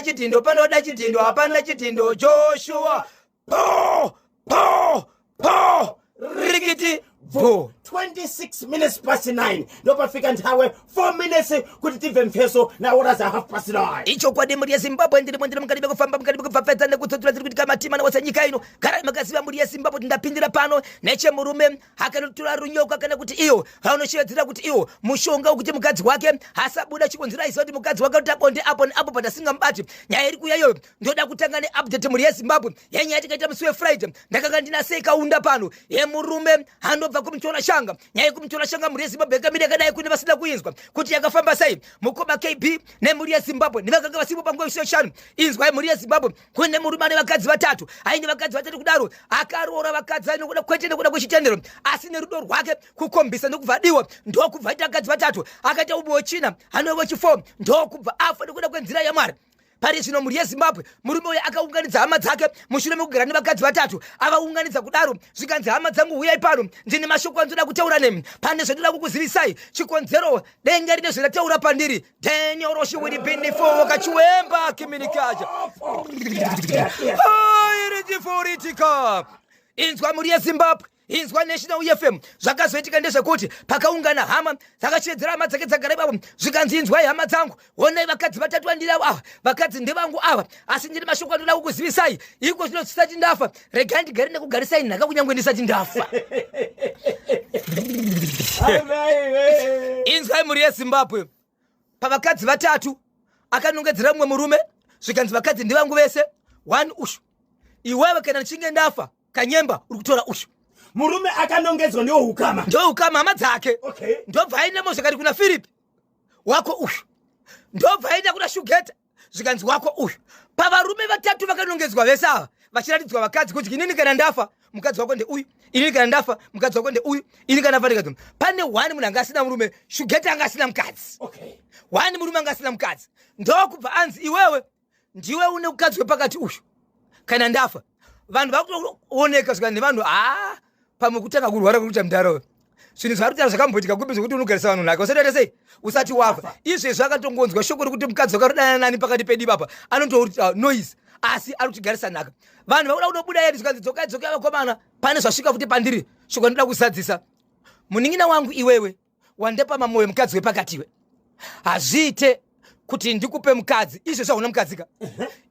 chidhindo, panoda chidhindo, hapana chidhindo. Joshua po po po rikiti bvo. 26 minutes past 9 ndopafika nthawe 4 minutes kuti tibve mpheso na ora za half past 9. Ichokwadi, mhuri yeZimbabwe, ndirimo, ndiri mukati mekufamba, mukati mekupfapfedza nekutsotsora dziri kuitika matima nawose nyika ino. Garai makaziva, mhuri yeZimbabwe, kuti ndapindira pano nechemurume akanotora runyoka, kana kuti iyo vanoshevedzera kuti iwo mushonga wekuti mukadzi wake asabuda chikonzero aiziva kuti mukadzi wake kuti abonde apo neapo patasingamubati. Nyaya iri kuuya iyoyo, ndoda kutanga neupdate, mhuri yeZimbabwe, yenyaya tikaita musi weFriday. Ndakanga ndina Sekaunda pano yemurume andobva kumutora shanga. Nyaya yekumutora shanga, mhuri yeZimbabwe, yakamira yakadai kune vasina kuinzwa kuti yakafamba sei. Mukoma KB nemhuri yeZimbabwe nevakanga vasipo panguva yeshanu, inzwai, mhuri yeZimbabwe. Kune murume ane vakadzi vatatu, aine vakadzi vatatu kudaro. Akaroora vakadzi ainokuda, kwete nekuda kwechitendero, asi nerudo rwake kukombisa ndokubva adiwa, ndokubva aita vakadzi vatatu. Akaita umwe wechina, anove wechi4, ndokubva afa nekuda kwenzira yaMwari. Pari zvino, mhuri yeZimbabwe, murume uyu akaunganidza hama dzake mushure mekugara nevakadzi vatatu. Avaunganidza kudaro, zvikanzi, "Hama dzangu, huyai pano, ndine mashoko andinoda kutaura nemi. Pane zvandoda kukuzivisai. Chikonzero denga rine zvarataura pandiri." Daniel Roshiwiribinifo kachiwemba kiminikaja airitiforitika. Inzwa, mhuri yeZimbabwe, inzwa, National FM. Zvakazoitika ndezvekuti pakaungana hama, dzakashedzera hama dzake dzagara ipapo, zvikanzi, "Inzwai, hama dzangu, honai vakadzi vatatu vandinavo ava. Vakadzi ndevangu ava, asi ndine mashoko andoda kukuzivisai iko zvino zvisati ndafa. Regai ndigare nekugarisai nhaka kunyange ndisati ndafa." Inzwai, mhuri yeZimbabwe, pavakadzi vatatu akanongedzera mumwe murume, zvikanzi, "Vakadzi ndevangu vese. One ushu, iwewe kana ndichinge ndafa, kanyemba uri kutora ushu." Murume akanongedzwa ndeweukama? Ndeukama, hama dzake. Ndobva aendamo zvakati kuna Firipi, "Wako uyu." Ndobva aenda kuna Shugeta, zvikanzi, "Wako uyu." Pavarume vatatu vakanongedzwa vese ava, vachiratidzwa vakadzi kuti, "Inini kana ndafa, mukadzi wako ndeuyu. Inini kana ndafa, mukadzi wako ndeuyu. Ini kana ndafa ndikadzi." Pane one munhu anga asina murume. Shugeta anga asina mukadzi. One murume anga asina mukadzi, ndokubva anzi, "Iwewe ndiwe une mukadzi wepakati uyu. Kana ndafa." Vanhu vakutooneka zvika nevanhu, ha, pamwe kutanga kurwara kuita mudaro. Zvinhu zvari kutaura zvakamboitika kupi zvekuti unogarisa vanhu nhaka usati waita sei, usati wafa? Izvezvi akatongonzwa shoko rekuti mukadzi wakarodana nani pakati pedu ipapa, anototi noise, asi ari kutigarisa nhaka. Vanhu vakuda kunobuda yedi, zvikanzi, "Dzokai, dzokai vakomana, pane zvasvika futi pandiri, shoko ndinoda kuzadzisa. Munin'ina wangu iwewe wandepa mamoyo mukadzi wepakatiwe, hazviite kuti ndikupe mukadzi izvezvi hauna mukadzika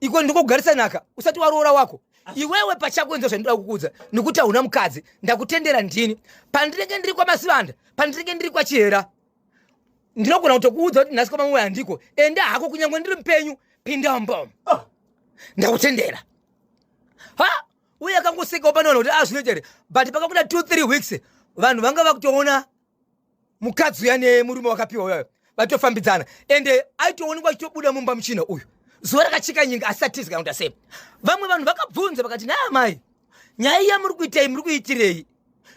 iko. Ndikugarisa nhaka usati waroora wako iwewe pachako. Inzwa zvandinoda kukuudza, nekuti hauna mukadzi, ndakutendera ndini. Pandinenge ndiri kwaMasivanda, pandinenge ndiri kwaChihera, ndinogona kutokuudza kuti nhasi kwamamwe handiko, enda hako. Kunyange ndiri mupenyu, pinda mbomo." Oh. "Ndakutendera." Ha, uye akangosekawo panoona kuti a zvinoita here, but pakabuda 2 3 weeks, vanhu vanga vakutoona mukadzi uya nemurume wakapiwa uyayo vatofambidzana, ende aitoonekwa achitobuda mumba muchina uyu zuva rakachika nyika asati kana kuti sei. Vamwe vanhu vakabvunza vakati, "Naamai, nyaya iya muri kuitei? Muri kuitirei?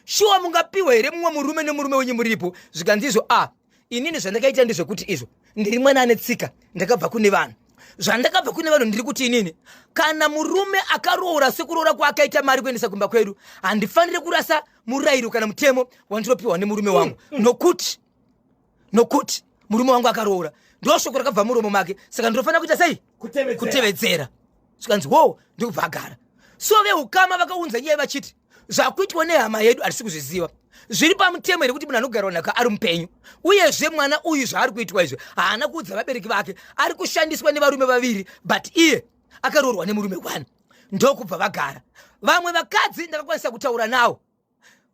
Shuwa mungapiwa here mumwe murume nemurume wenyu muripo?" Zvikanzi izvo, "A, inini zvandakaita ndezvekuti izvo ndiri mwana ane tsika, ndakabva kune vanhu. Zvandakabva kune vanhu, ndiri kuti inini kana murume akaroora sekuroora kwaakaita mari kuendesa kumba kwedu, handifaniri kurasa murayiro kana mutemo wandinopiwa nemurume wangu, nokuti murume wangu akaroora, ndo shoko rakabva muromo make, saka ndinofanira kuita sei?" Kutevedzera. Kutevedzera. Zvikanzi wo, ndikubva agara. So veukama vakaunza nyaya vachiti zvakuitwa nehama yedu hatisi kuzviziva. Zviri pamutemo here kuti munhu anogarwa nhaka ari mupenyu? Uyezve mwana uyu zvaari kuitwa izvi haana kuudza vabereki vake. Ari kushandiswa nevarume vaviri, but iye akaroorwa nemurume one. Ndokubva vagara. Vamwe vakadzi ndakakwanisa kutaura navo,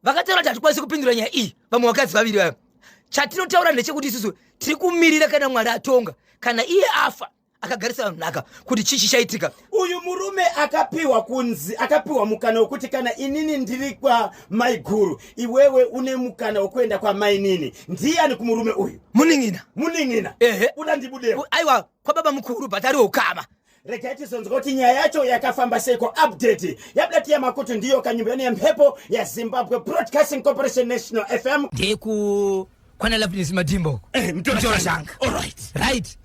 vakataura kuti, "Hatikwanisi kupindura nyaya iyi." Vamwe vakadzi vaviri vavo, "Chatinotaura ndechekuti isusu tiri kumirira kana Mwari atonga, kana iye afa akagarisa vanhu nhaka, kuti chii chichaitika." Uyu murume akapiwa kunzi akapiwa mukana wekuti kana inini ndiri kwamaiguru, iwewe une mukana wekuenda kwamainini, ndiyani kumurume uyu? Munin'ina. Munin'ina? Ehe. Uda ndibudewo. Aiwa, kwababa mukuru, but ari ukama. Regai tizonzwa kuti nyaya yacho yakafamba seiko. Update yabuda tiyamakuti ndiyo kanyumba yone yemhepo yaZimbabwe Broadcasting Corporation, National FM. Ndeku kwana Loveness Madhimbo uko. Mutora Mutora Shanga. Alright. Right,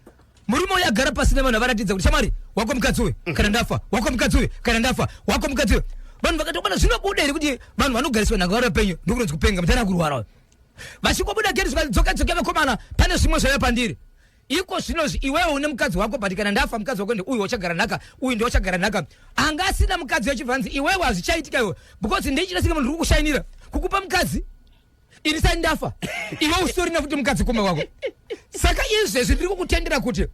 murume uyu agara pasi nevanhu, avaratidza kuti, "Shamwari, wako mukadzi uyu, kana ndafa wako mukadzi uyu, kana ndafa wako mukadzi uyu." Vanhu vakatobona, zvinobuda here kuti vanhu vanogariswa nhaka vari vapenyu? Ndokunonzi kupenga, mutana kurwara uyu. Vachingobuda gate, zvikanzi, "Dzoka, dzoka vakomana, pane zvimwe zvauya pandiri." Iko zvinozvi iwewe une mukadzi wako, but kana ndafa mukadzi wako ndeuyu wachagara nhaka, uyu ndiwachagara nhaka. Anga asina mukadzi wachibvanzi iwewe hazvichaitika iwe, because ndeichita senge munhu uri kukushainira kukupa mukadzi ini sani ndafa, iwe usitorina futi mukadzi kumba kwako. Saka izvezvi ndiri kukutendera kuti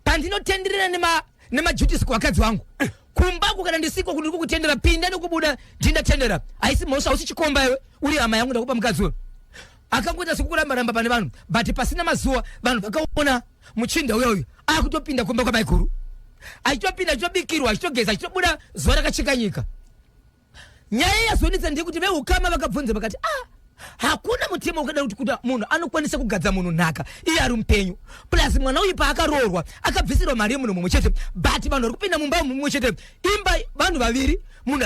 pandinotenderera nemaduties kuvakadzi vangu kumbako, kana ndisiko, ndiri kukutendera pinda nekubuda, ndindatendera, haisi mhosva, hausi chikomba iwe, uri hama yangu, ndakupa mukadzi uyu. Akangoita sekukuramba-ramba pane vanhu, but pasina mazuva vanhu vakaona muchinda uya uyu akutopinda kumba kwamaiguru, achitopinda, achitobikirwa, achitogeza, achitobuda zuva rakacheka nyika. Nyaya yazonetsa ndeyekuti veukama vakabvunza vakati, ah, hakuna mutemo wakada kuti munhu anokwanisa kugadza munhu nhaka iye ari mupenyu. Plus mwana uyu paakaroorwa akabvisirwa mari yemunhu mumwe chete, but vanhu vari kupinda mumba mumwe chete, imba vanhu vaviri, munhu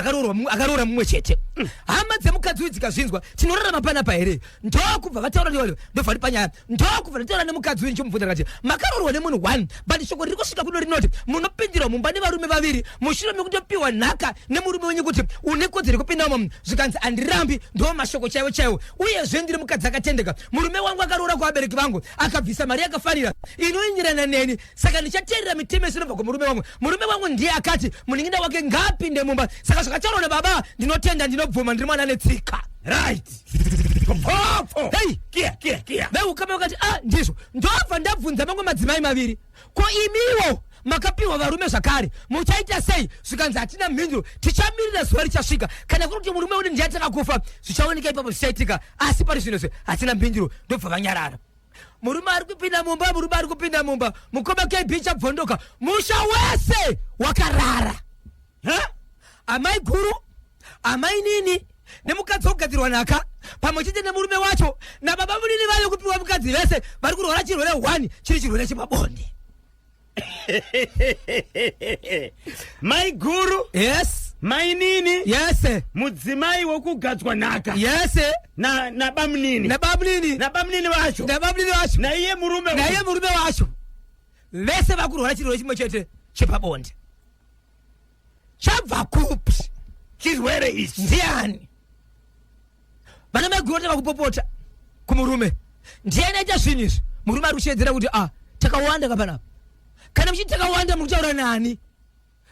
akaroora mumwe chete. Hama dzemukadzi uyu dzikazvinzwa, tinorarama panapa here? Ndokubva vataura ndivo, ndobva ri panyaya, ndokubva ndataura nemukadzi uyu ndichimubvunza ndikati, makaroorwa nemunhu one, but shoko riri kusvika kuno rinoti munopindirwa mumba nevarume vaviri mushure mekutopiwa nhaka nemurume wenyu kuti une kodzero yekupinda umo. Zvikanzi, handirambi, ndo mashoko chaiwo chaiwo, uyezve ndiri mukadzi akatendeka. Murume wangu akaroora kuvabereki vangu akabvisa mari yakafanira inoenderana neni, saka ndichateerera mitemo yese inobva kumurume wangu. Murume wangu ndiye akati munin'ina wake ngaapinde mumba, saka zvakataurwa nababa ndinotenda, ndinobvuma, ndiri mwana netsika. Right, Popho. Hey! Kia kia kia. Veukama vakati, ah, ndizvo. Ndobva ndabvunza mamwe madzimai maviri, ko imiwo makapiwa varume zvakare, muchaita sei? Zvikanzi, hatina mhinduro, tichamirira zuva richasvika. Kana kuri kuti murume wedu ndiye atakakufa, zvichaoneka ipapo zvichaitika, asi pari zvino izvi hatina mhinduro. Ndobva vanyarara. Murume ari kupinda mumba, murume ari kupinda mumba, mukoma KB, chabvondoka, musha wese wakarara. Ha? Amai guru, amai nini nemukadzi wokugadzirwa nhaka pamwe chete nemurume wacho nababa munini vave kupiwa mukadzi, vese vari kurwara chirwere 1 chiri chirwere chepabonde. Mai guru. Yes. Mainini. Yes. Mudzimai wokugadzwa nhaka. Yes. Na nabamunini. Nabamunini. Nabamunini vacho. Nabamunini vacho. Naiye murume. Naiye murume wacho, vese vakurwara chirwere chimwe chete chepabonde. Chabva kupi chirwere ichi? Ndiani? Vana maiguru vatanga kupopota kumurume, ndiani aita zvinhu izvi? Murume ari kushedzera kuti, ah, takawanda kapanapa. Kana muchiti takawanda, muri kutaura nani?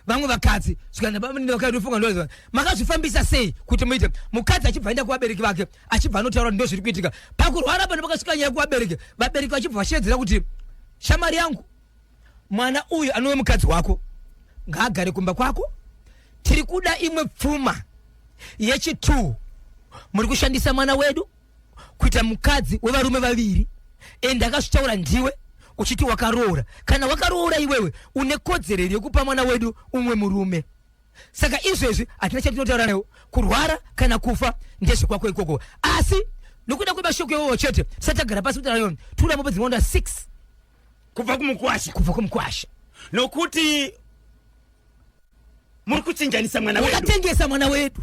Vamwe vakadzi zvikanafunga ndo makazvifambisa sei kuti muite mukadzi achibva aenda kuvabereki vake, achibva anotaura kuti ndo zviri kuitika pakurwara pano. Pakasvika nyaya kuvabereki, vabereki vachibva vashedzera kuti, shamari yangu, mwana uyu anove mukadzi wako ngaagare kumba kwako. Tiri kuda imwe pfuma yechi2. Muri kushandisa mwana wedu kuita mukadzi wevarume vaviri, ende akazvitaura ndiwe uchiti wakaroora. Kana wakaroora iwewe, une kodzero yekupa mwana wedu umwe murume. Saka izvezvi hatina chatinotaura nayo, kurwara kana kufa ndezvekwako ikoko. Asi nokuda kwemashoko iwowo chete, tisati tagara pasi kutaura nayo, tikuda mombe dzinoonda 6 kubva kumukwasha. Kubva kumukwasha. Nokuti muri kuchinjanisa mwana wedu. Wakatengesa mwana wedu.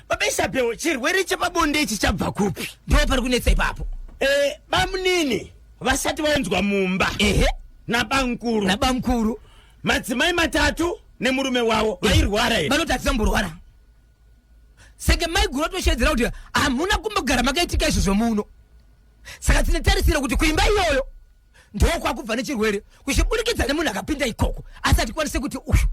Baba Isabel, chirwere chepabonde ichi chabva kupi? Ndo pari kunetsa ipapo. Bamunini vasati vaunzwa mumba nabankuru, nabamukuru, madzimai matatu nemurume wavo vairwara here? Vanoti hatinamborwara. Senge maiguru vatoshedzera kuti hamuna kumbogara makaitika izvozvo muno, saka tinetarisira kuti kuimba iyoyo ndokwakubva nechirwere kuchiburikidza nemunhu akapinda ikoko, asi hatikwanise kuti uyu.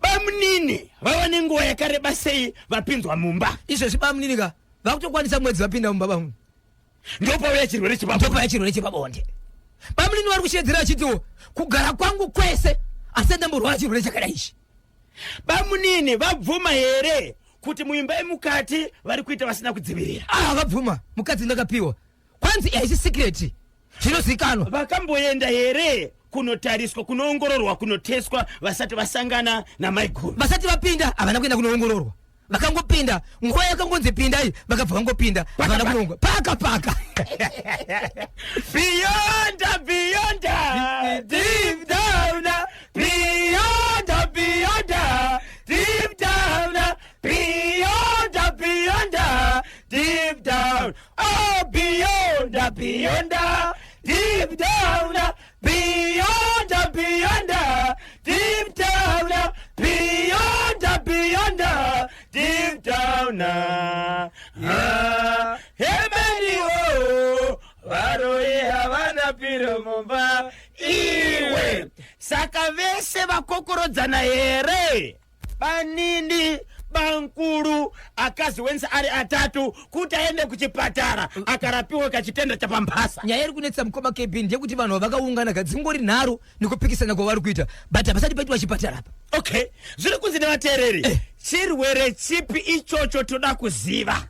Bamunini vava nenguva yakareba sei vapinzwa mumba? Izvezvi bamunini ka vakutokwanisa mwedzi vapinda mumba bamunini. Ndopauya chirwere chepabonde. Ndopauya chirwere chepabonde. Bamunini vari kushedzera vachitiwo, kugara kwangu kwese asi ndamborwara chirwere chakadai ichi. Bamunini vabvuma here kuti muimba yemukati vari kuita vasina kudzivirira? Ah, vabvuma. Mukadzi ndakapiwa, kwanzi haisi secret, zvinozikanwa. Vakamboenda here kunotariswa, kunoongororwa, kunoteswa vasati vasangana namaiguru? Vasati vapinda havana kuenda kunoongororwa. Vakangopinda nguva yakangonzi pindai, vakabva vangopinda, havana kunoongororwa paka paka. Beyond, beyond, deep down, beyond, beyond, deep down, beyond, beyond, deep down, oh, beyond, beyond, deep down, beyond, beyond, deep down, beyond, beyond, deep down. Ah, hemeni o varoi. Saka vese vakokorodzana here, banini, bankuru, akazi wense ari atatu, kuti aende kuchipatara akarapiwe kachitenda chapambasa? Nyaya iri kunetsa, mukoma KB, ndeyekuti vanhu vakaungana kadzingori nharo nekupikisana kwavari kuita, but hapasati paitwa chipatara apa. Okay, zviri kunzi nevateereri, chirwere chipi ichocho? Toda kuziva.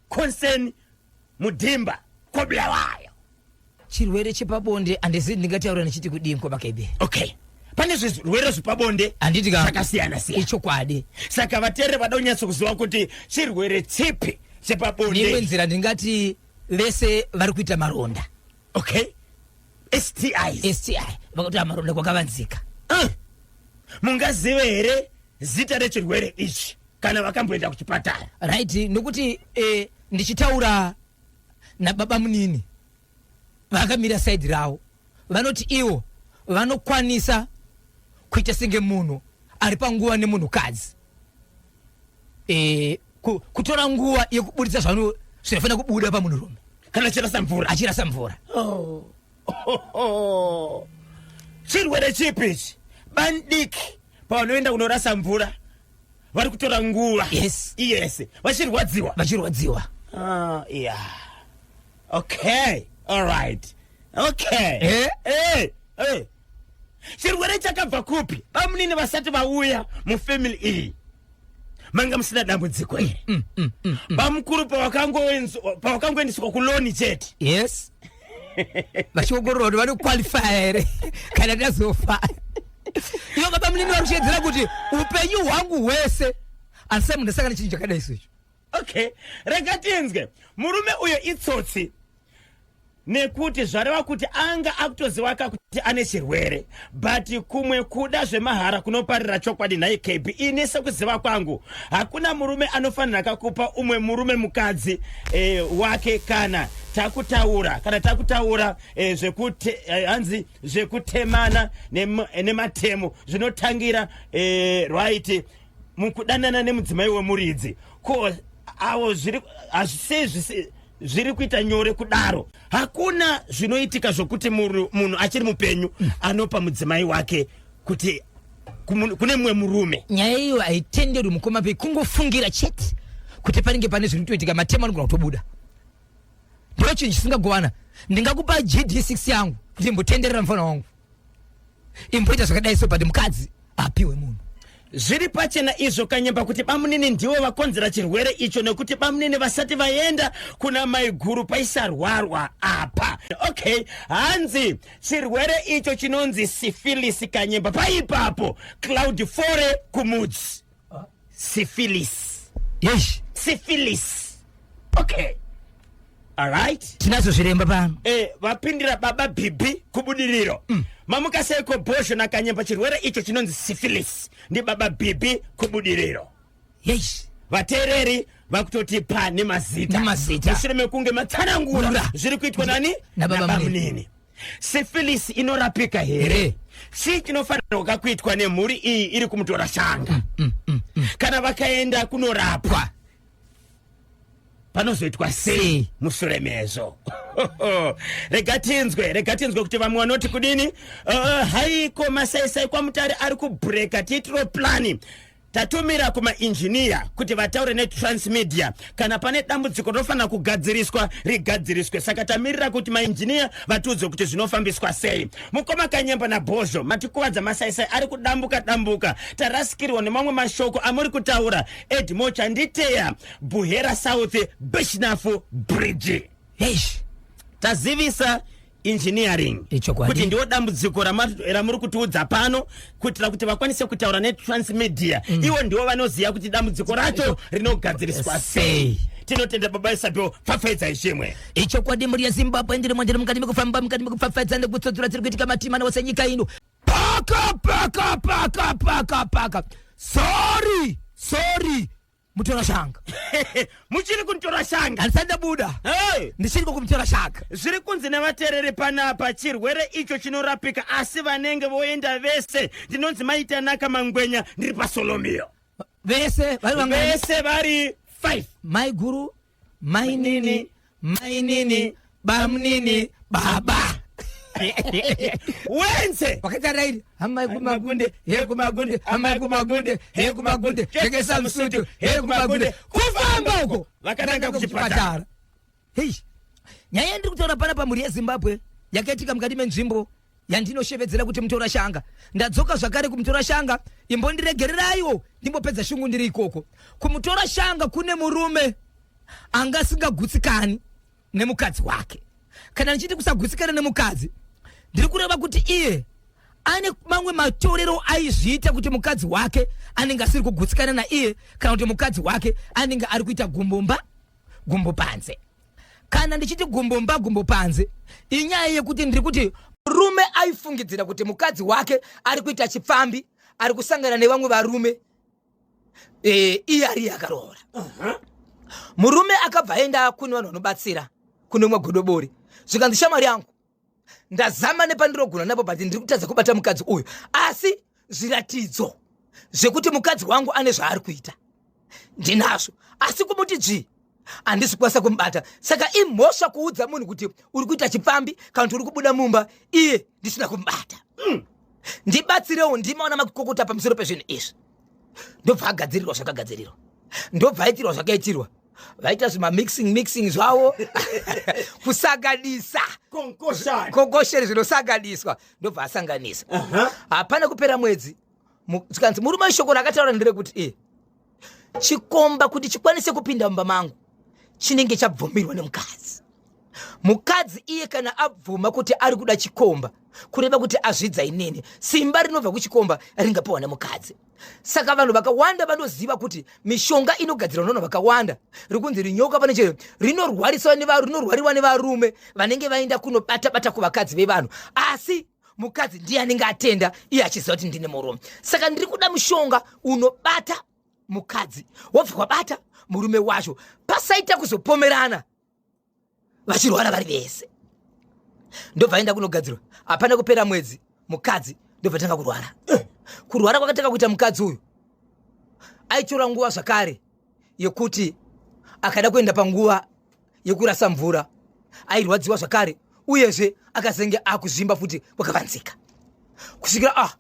Concern Mudhimba koBulawayo. Chirwere chepabonde handizivi ndingataura ndichiti kudii, mukoma KB. Okay, pane zvirwere zvepabonde Handiti ka? zvakasiyana siyana. Ichokwadi. Saka vateereri vada kunyatso kuziva kuti chirwere chipi Neimwe chepabonde. nzira ndingati vese vari kuita maronda. Okay, STIs. STI, vakaita maronda kwakavanzika. Mungazive here zita rechirwere ichi kana vakamboenda kuchipatara? Right, nokuti ndichitaura nababa munini vakamira side ravo, vanoti ivo vanokwanisa kuita senge munhu ari panguva nemunhukadzi, kutora nguva yekuburitsa zvinofanira kubuda pamunhurume. Kana chirasa mvura. Achirasa mvura. Oh. Chirwere chipi ichi? Bandiki pavanoenda kunorasa mvura vari kutora nguva. Yes, vachirwadziwa. Vachirwadziwa. Ah, yeah, okay, alright, okay. Eh? Eh, eh. Chirwere chakabva kupi? Bamunini vasati vauya mufamily iyi manga musina dambudziko here? Bamukuru pavakangoendeswa kuloni chete. Yes, vachiongorora kuti vanoqualifya here kana tazofa. Ivo baba munini vari kuchiedzera kuti upenyu hwangu hwese handisai munhu ndasangana nechinhu chakadai secho. Okay, rega tinzwe. Murume uyo itsotsi, nekuti zvareva kuti anga akutoziva kuti ane chirwere, but kumwe kuda zvemahara kunoparira chokwadi. Nhai KB, ini sekuziva kwangu hakuna murume anofanira kakupa umwe murume mukadzi wake. Kana takutaura zvekute hanzi zvekutemana nematemo zvinotangira right mukudanana nemudzimai wemuridzi. Ko avo zviri hazvisei zviri kuita nyore kudaro? Hakuna zvinoitika zvokuti munhu achiri mupenyu anopa mudzimai wake kuti kune mumwe murume. Nyaya iyo haitenderwi, mukoma pei. Kungofungira chete kuti panenge pane zviri kutoitika, matemo anogona kutobuda. Ndo chinhu chisingagovana. Ndingakupa GD6 yangu kuti imbotenderera mufana wangu, imboita zvakadai so, but mukadzi apiwe munhu. Zviri pachena izvo, Kanyemba, kuti bamunini ndivo vakonzera chirwere icho, nekuti bamunini vasati vaenda kuna maiguru paisarwarwa apa. Okay, hanzi chirwere icho chinonzi syphilis. Kanyemba, paipapo Cloud Fore kumudzi, syphilis. Yes. Syphilis, okay, alright. Tinazo zviremba pano. Vapindira baba Bhibhi kuBudiriro. Mamuka seiko, Bhosho naKanyemba? Chirwere icho chinonzi syphilis. Ndi baba Bhibhi kuBudiriro. Vateereri vakutotipa nemazita. Nemazita. Mushure mekunge matsanangura Ura. zviri kuitwa nani? Nababa munini. Nabamunini. Syphilis inorapika here? Here. Chii chinofanirwa kuitwa nemhuri iyi iri kumutora shanga? Kana vakaenda kunorapwa panozoitwa sei Sei? mushure mezvo? Rega tinzwe kuti vamwe vanoti kudini. Haiko masaisai kwaMutare ari kubhureka. Tiitiro plan. Tatumira kumainjiniya kuti vataure neTransmedia. Kana pane dambudziko rinofanira kugadziriswa, rigadziriswe. Saka tamirira kuti mainjiniya vatiudze kuti zvinofambiswa sei. Mukoma Kanyemba naBhozho, matikuvadza. Masaisai ari kudambuka dambuka, tarasikirwa nemamwe mashoko amuri kutaura. Edmo Chanditeya, Buhera South, Bishnafu Bridge. Eish. Tazivisa engineering Ichokwadi. kuti ndiwo dambudziko ramuri kutiudza pano, kuitira kuti vakwanise kutaura neTransmedia. Ivo ndivo vanoziva kuti dambudziko racho rinogadziriswa sei. Sei. Tinotenda baba Isabel. Pfapfaidzai chimwe. Ichokwadi, mhuri yeZimbabwe, ndiri mwandiri mukati mekufamba, mukati mekupfapfaidza nekutsodzora dziri kuitika matimana wose nyika ino. Paka paka paka paka paka, sorry, sorry, mutora shanga. Muchiri kunitora shanga? Handisati ndabuda. Hey! Ndichiri kumutora shanga. Zviri kunzi nevateereri panapa, chirwere icho chinorapika, asi vanenge voenda vese. Ndinonzi Maitanaka Mangwenya, ndiri paSolomio. Vese vari vangani? Vese vari 5. Mai guru, mainini, mainini, bamunini, baba. Wenze Wakaita rairi amai kumagunde, he kumagunde, amai kumagunde, he kumagunde, jekesa musutu, he kumagunde, kufamba uko vakananga kuchipatara. Hei, nyaya yandiri kutaura panapa, mhuri yeZimbabwe, yakaitika mukati menzvimbo yandinoshevedzera kuti Mutorashanga. Ndadzoka zvakare kuMutorashanga, imbondiregereraiwo ndimbopedza shungu ndiri ikoko. KuMutorashanga kune murume anga asingagutsikani nemukadzi wake. Kana ndichiti kusagutsikana nemukadzi, ndiri kureva kuti iye ane mamwe matorero aizviita kuti mukadzi wake anenge asiri kugutsikana naiye, kana kuti mukadzi wake anenge ari kuita gumbomba gumbo panze. Kana ndichiti gumbomba gumbo panze, inyaya yekuti ndiri kuti murume aifungidzira kuti mukadzi wake ari kuita chipfambi, ari kusangana nevamwe varume, iye ari akaroora. Murume akabva aenda kune vanhu vanobatsira, kune umwe godobori, zvikanzi, "Shamwari yangu, ndazama nepandirogona napo, but ndiri kutadza kubata mukadzi uyu, asi zviratidzo zvekuti mukadzi wangu ane zvaari kuita ndinazvo, asi kumuti dzvi handisi kukwanisa kumubata. Saka imhosva kuudza munhu kuti uri kuita chipfambi kana kuti uri kubuda mumba iye ndisina kumubata. Ndibatsirewo, ndimaona makukokota pamusoro pezvinhu izvi." Ndobva agadzirirwa zvakagadzirirwa, ndobva aitirwa zvakaitirwa, vaita zvimamixing mixing zvavo, kusanganisa Concoction. Concoction, zvinosanganiswa, ndobva asanganisa. Hapana kupera mwedzi, zvikanzi murume, shoko rakataura nderekuti e chikomba kuti chikwanise kupinda mumba mangu chinenge chabvumirwa nemukadzi. Mukadzi iye kana abvuma kuti ari kuda chikomba, kureva kuti azvidza inini. Simba rinobva kuchikomba ringapiwa nemukadzi. Saka vanhu vakawanda vanoziva kuti mishonga inogadzirwa nevanhu vakawanda rikunzi rinyoka pane chero rinorwariswa rinorwariwa nevarume vanenge vaenda kunobata bata kuvakadzi vevanhu, asi mukadzi ndiye anenge atenda, iye achiziva kuti ndine murume. Saka ndiri kuda mushonga unobata mukadzi, wobva wabata murume wacho, pasaita kuzopomerana vachirwara vari vese. Ndobva aenda kunogadzirwa. Hapana kupera mwedzi, mukadzi ndobva tanga kurwara. Kurwara kwakatanga kuita mukadzi uyu, aitora nguva zvakare yekuti akada kuenda panguva yekurasa mvura airwadziwa zvakare, uyezve akazenge akuzvimba futi kwakavanzika, kusvikira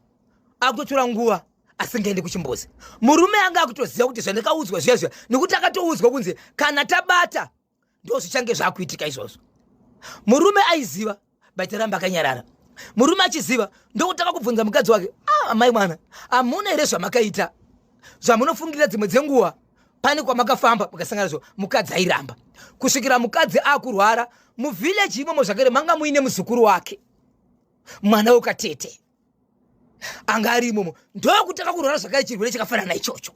akutotora nguva asingaendi kuchimbuzi. Murume anga akutoziva kuti zvandakaudzwa zviya zviya, nekuti akatoudzwa kunzi kana tabata ndo zvichange zvakuitika izvozvo. Murume aiziva, but ramba akanyarara. Murume achiziva, ndokutanga kubvunza mukadzi wake, "Ah, amai mwana, hamuna here zvamakaita zvamunofungira dzimwe dzenguva pane kwamakafamba mukasangana zvo?" Mukadzi airamba, kusvikira mukadzi akurwara. Muvhileji imomo zvakare manga muine muzukuru wake, mwana wekatete, anga ari imomo, ndokutanga kurwara zvakare chirwere chakafanana ichocho.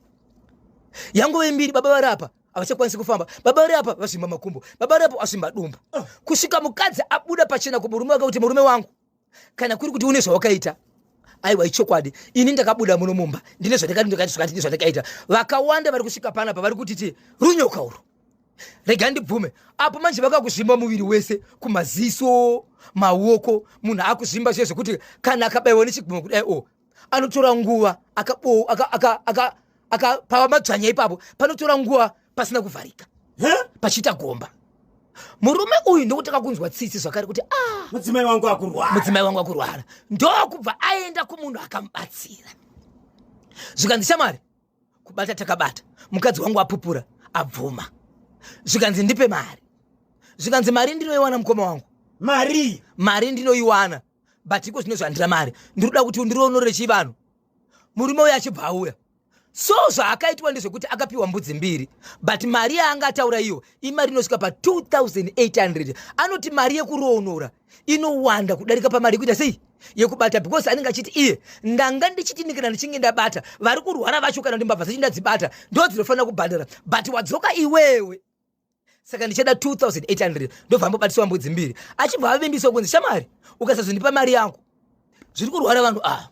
Yangove mbiri, baba vari apa havachakwanisi kufamba, baba vari apa vazvimba makumbo, baba vari apa vazvimba dumbu, kusvika mukadzi abuda pachena kumurume wake kuti, "Murume wangu, kana kuri kuti une zvawakaita, aiwa, ichokwadi, ini ndakabuda muno mumba, ndine zvandakati, ndakati zvakati, ndine zvandakaita." Vakawanda vari kusvika panapa vari kutiti runyoka urwu. Rega ndibvume apo manje vakakuzvimba muviri wese, kumaziso, maoko, munhu akuzvimba zviye zvekuti kana akabayiwa nechigumwe kudai o anotora nguva pava madzvanya ipapo, panotora nguva pasina kuvharika, pachiita gomba. Murume uyu ndokutanga kunzwa tsitsi zvakare kuti, "Ah, mudzimai wangu akurwara." Mudzimai wangu akurwara. Ndokubva aenda kumunhu akamubatsira, zvikanzi, "Shamwari, kubata takabata, mukadzi wangu apupura, abvuma." Zvikanzi, "Ndipe mari." Zvikanzi, "Mari ndinoiwana, mukoma wangu." Mari? "Mari ndinoiwana, but iko zvino zvandira mari, ndiri kuda kuti undironorere chivanhu." Murume uyo achibva auya. So zvaakaitwa ndezvekuti akapiwa mbudzi mbiri, but mari yaanga ataura iyo imari inosvika pa2800. Anoti mari yekuroonora inowanda kudarika pamari yekuita sei, yekubata, because anenge achiti iye, "Ndanga ndichiti kana ndichinge ndabata vari kurwara vacho, kana kuti mbavha dzacho ndadzibata, ndo dzinofanira kubhadhara, but wadzoka iwewe, saka ndichada 2800." Ndobva ambobatiswa mbudzi mbiri, achibva avimbiswa kunzi, "Shamwari, ukasazondipa mari yangu, zviri kurwara vanhu ava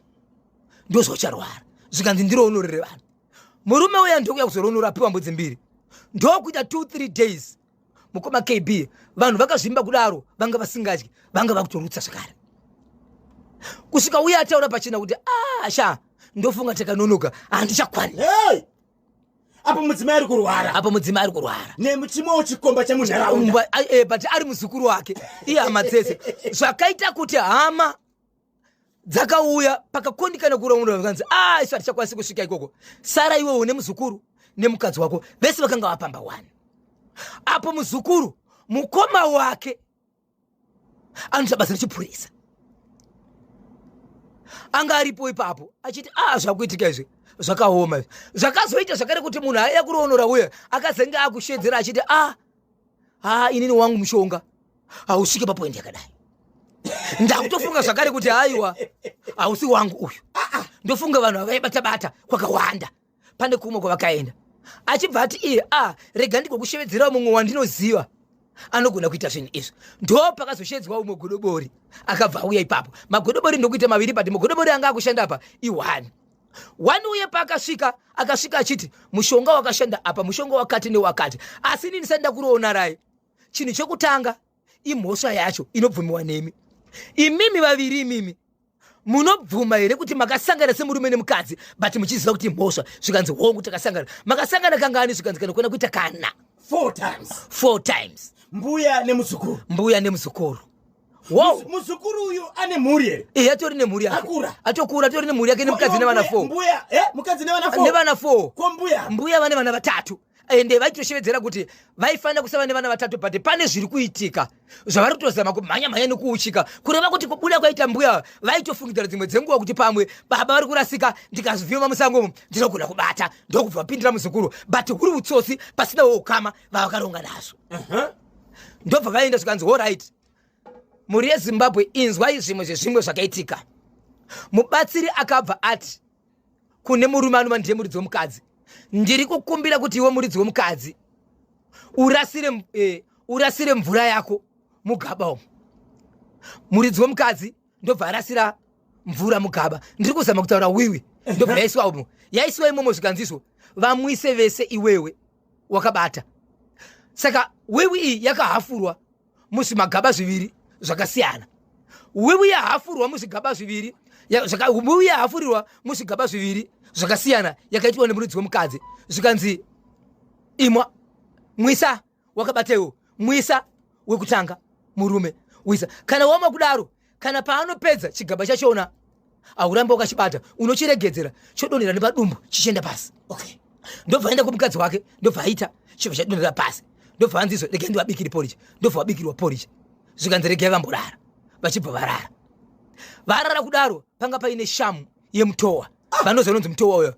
ndo zvaucharwara." Zvikanzi, "Ndironorere vanhu." Murume uya ndokuya kuzoronora, apiwa mbudzi mbiri, ndokuita 2 3 days. Mukoma KB, vanhu vakazvimba kudaro, vanga vasingadyi, vanga vakutorutsa zvakare, kusvika uye ataura pachena kuti, "Ah, sha, ndofunga takanonoka, handichakwani." Hey! Apo mudzimai ari kurwara. Apo mudzimai ari kurwara. Nemuchimwewo chikomba chemunharaunda. But ari muzukuru wake. Iye hama dzese. Zvakaita kuti hama dzakauya pakakondikana kuraunda vakanzi ah isu hatichakwanisi kusvika ikoko. Sara iwewo nemuzukuru nemukadzi wako vese vakanga vapamba wani. Apo muzukuru mukoma wake anoita basa rechipurisa anga aripo ipapo achiti a ah, zvakuitika izvi zvakaoma izvi zvakazoita zvakare kuti munhu aiya kuroonora uya akazenge akushedzera achiti a ah, ha inini wangu mushonga hausvike papoindi yakadai ndakutofunga zvakare kuti haiwa hausi wangu uyu ah, ndofunga vanhu vavaibata bata kwakawanda pane kumwe kwavakaenda achibva ati iye a rega ndigokushevedzerawo mumwe wandinoziva anogona kuita zvinhu izvi ndo pakazoshedzwa umwe godobori akabva auya ipapo magodobori ndokuita maviri but mugodobori anga akushanda apa ione one uye paakasvika akasvika achiti mushonga wakashanda apa mushonga wakati newakati asi ini ndisati ndakuroonarai chinhu chekutanga imhosva yacho inobvumiwa nemi imimi vaviri imimi munobvuma here kuti makasangana semurume nemukadzi but muchiziva kuti mhosva zvikanzi hongu takasangana makasangana kangani zvikanzi kana kuona kuita kana four times four times mbuya nemuzukuru mbuya nemuzukuru Wow. Muzukuru uyu ane mhuri here? Eh, atori nemhuri yake. Akura. Atokura atori nemhuri yake nemukadzi nevana 4. Mbuya, eh, mukadzi nevana 4. Nevana 4. Ko mbuya? Mbuya vane vana vatatu. Ende vaitoshevedzera kuti vaifanira kusava nevana vatatu but pane zviri kuitika zvavari kutozama kumhanya mhanya nekuuchika kureva kuti kubuda kwaita mbuya vaitofungidzira dzimwe dzenguva kuti pamwe baba vari kurasika ndikazvivhima musango umu ndinogona kubata ndokubva vapindira muzukuru but huri utsotsi pasinawo ukama vavakaronga nazvo ndobva vaenda zvikanzi horit mhuri yezimbabwe inzwai zvimwe zvezvimwe zvakaitika mubatsiri akabva ati kune murume anova ndiye muridzi wemukadzi ndiri kukumbira kuti iwe muridzi wemukadzi urasire, eh, urasire mvura yako mugaba umu muridzi wemukadzi ndobva arasira mvura mugaba ndiri kuzama kutaura wiwi ndobva yaiswa umo yaiswa imomo zvikanzizvo vamwise vese iwewe wakabata saka wiwi iyi yakahafurwa muzvimagaba zviviri zvakasiyana wiwi yahafurwa muzvigaba zviviri wiwi yahafurirwa muzvigaba zviviri zvakasiyana yakaitwa nemuridzi wemukadzi zvikanzi imwa mwisa wakabata iwo mwisa wekutanga murume wisa kana wama kudaro kana paanopedza chigaba chachona haurambe wakachibata unochiregedzera chodonhera nepadumbu chichienda pasi okay. ndobva aenda kumukadzi wake ndobva aita chibva chadonhera pasi ndobva anzizo regai ndivabikire poriji ndobva vabikirwa poriji zvikanzi regai vamborara vachibva varara varara kudaro panga paine shamu yemutowa ah. vanoziva unonzi mutowa uyo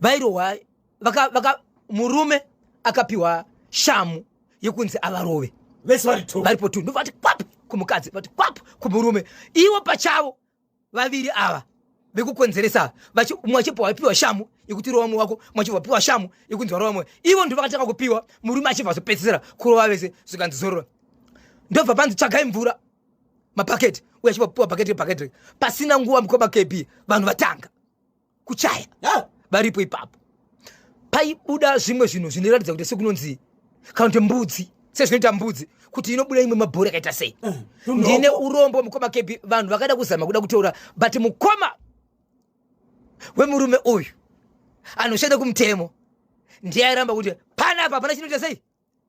vairohwa vaka, vaka murume akapiwa shamu yekunzi avarove vese vari two varipo two ndobva vati kwap kumukadzi vati kwap kumurume ivo pachavo vaviri ava vekukonzeresa mumwe achibva wapiwa shamu yekuti rova mumwe wako mumwe achibva wapiwa shamu yekunzi warova mumwe ivo ndo vakatanga kupiwa murume achibva azopedzisira kurova vese zvikanzi zorora ndobva panzi tsvagai mvura mabhaketi uye achibva kupiwa bhaketi rebhaketi pasina nguva mukoma kb vanhu vatanga kuchaya varipo ipapo paibuda zvimwe zvinhu zvinoratidza kuti sekunonzi kana kuti mbudzi sezvinoita mbudzi kuti inobuda imwe mabhora yakaita sei eh, ndine urombo mukoma kebi vanhu vakada kuzama kuda kutora but mukoma wemurume uyu anoshanda kumutemo ndiye airamba kuti panapa hapana chinoita sei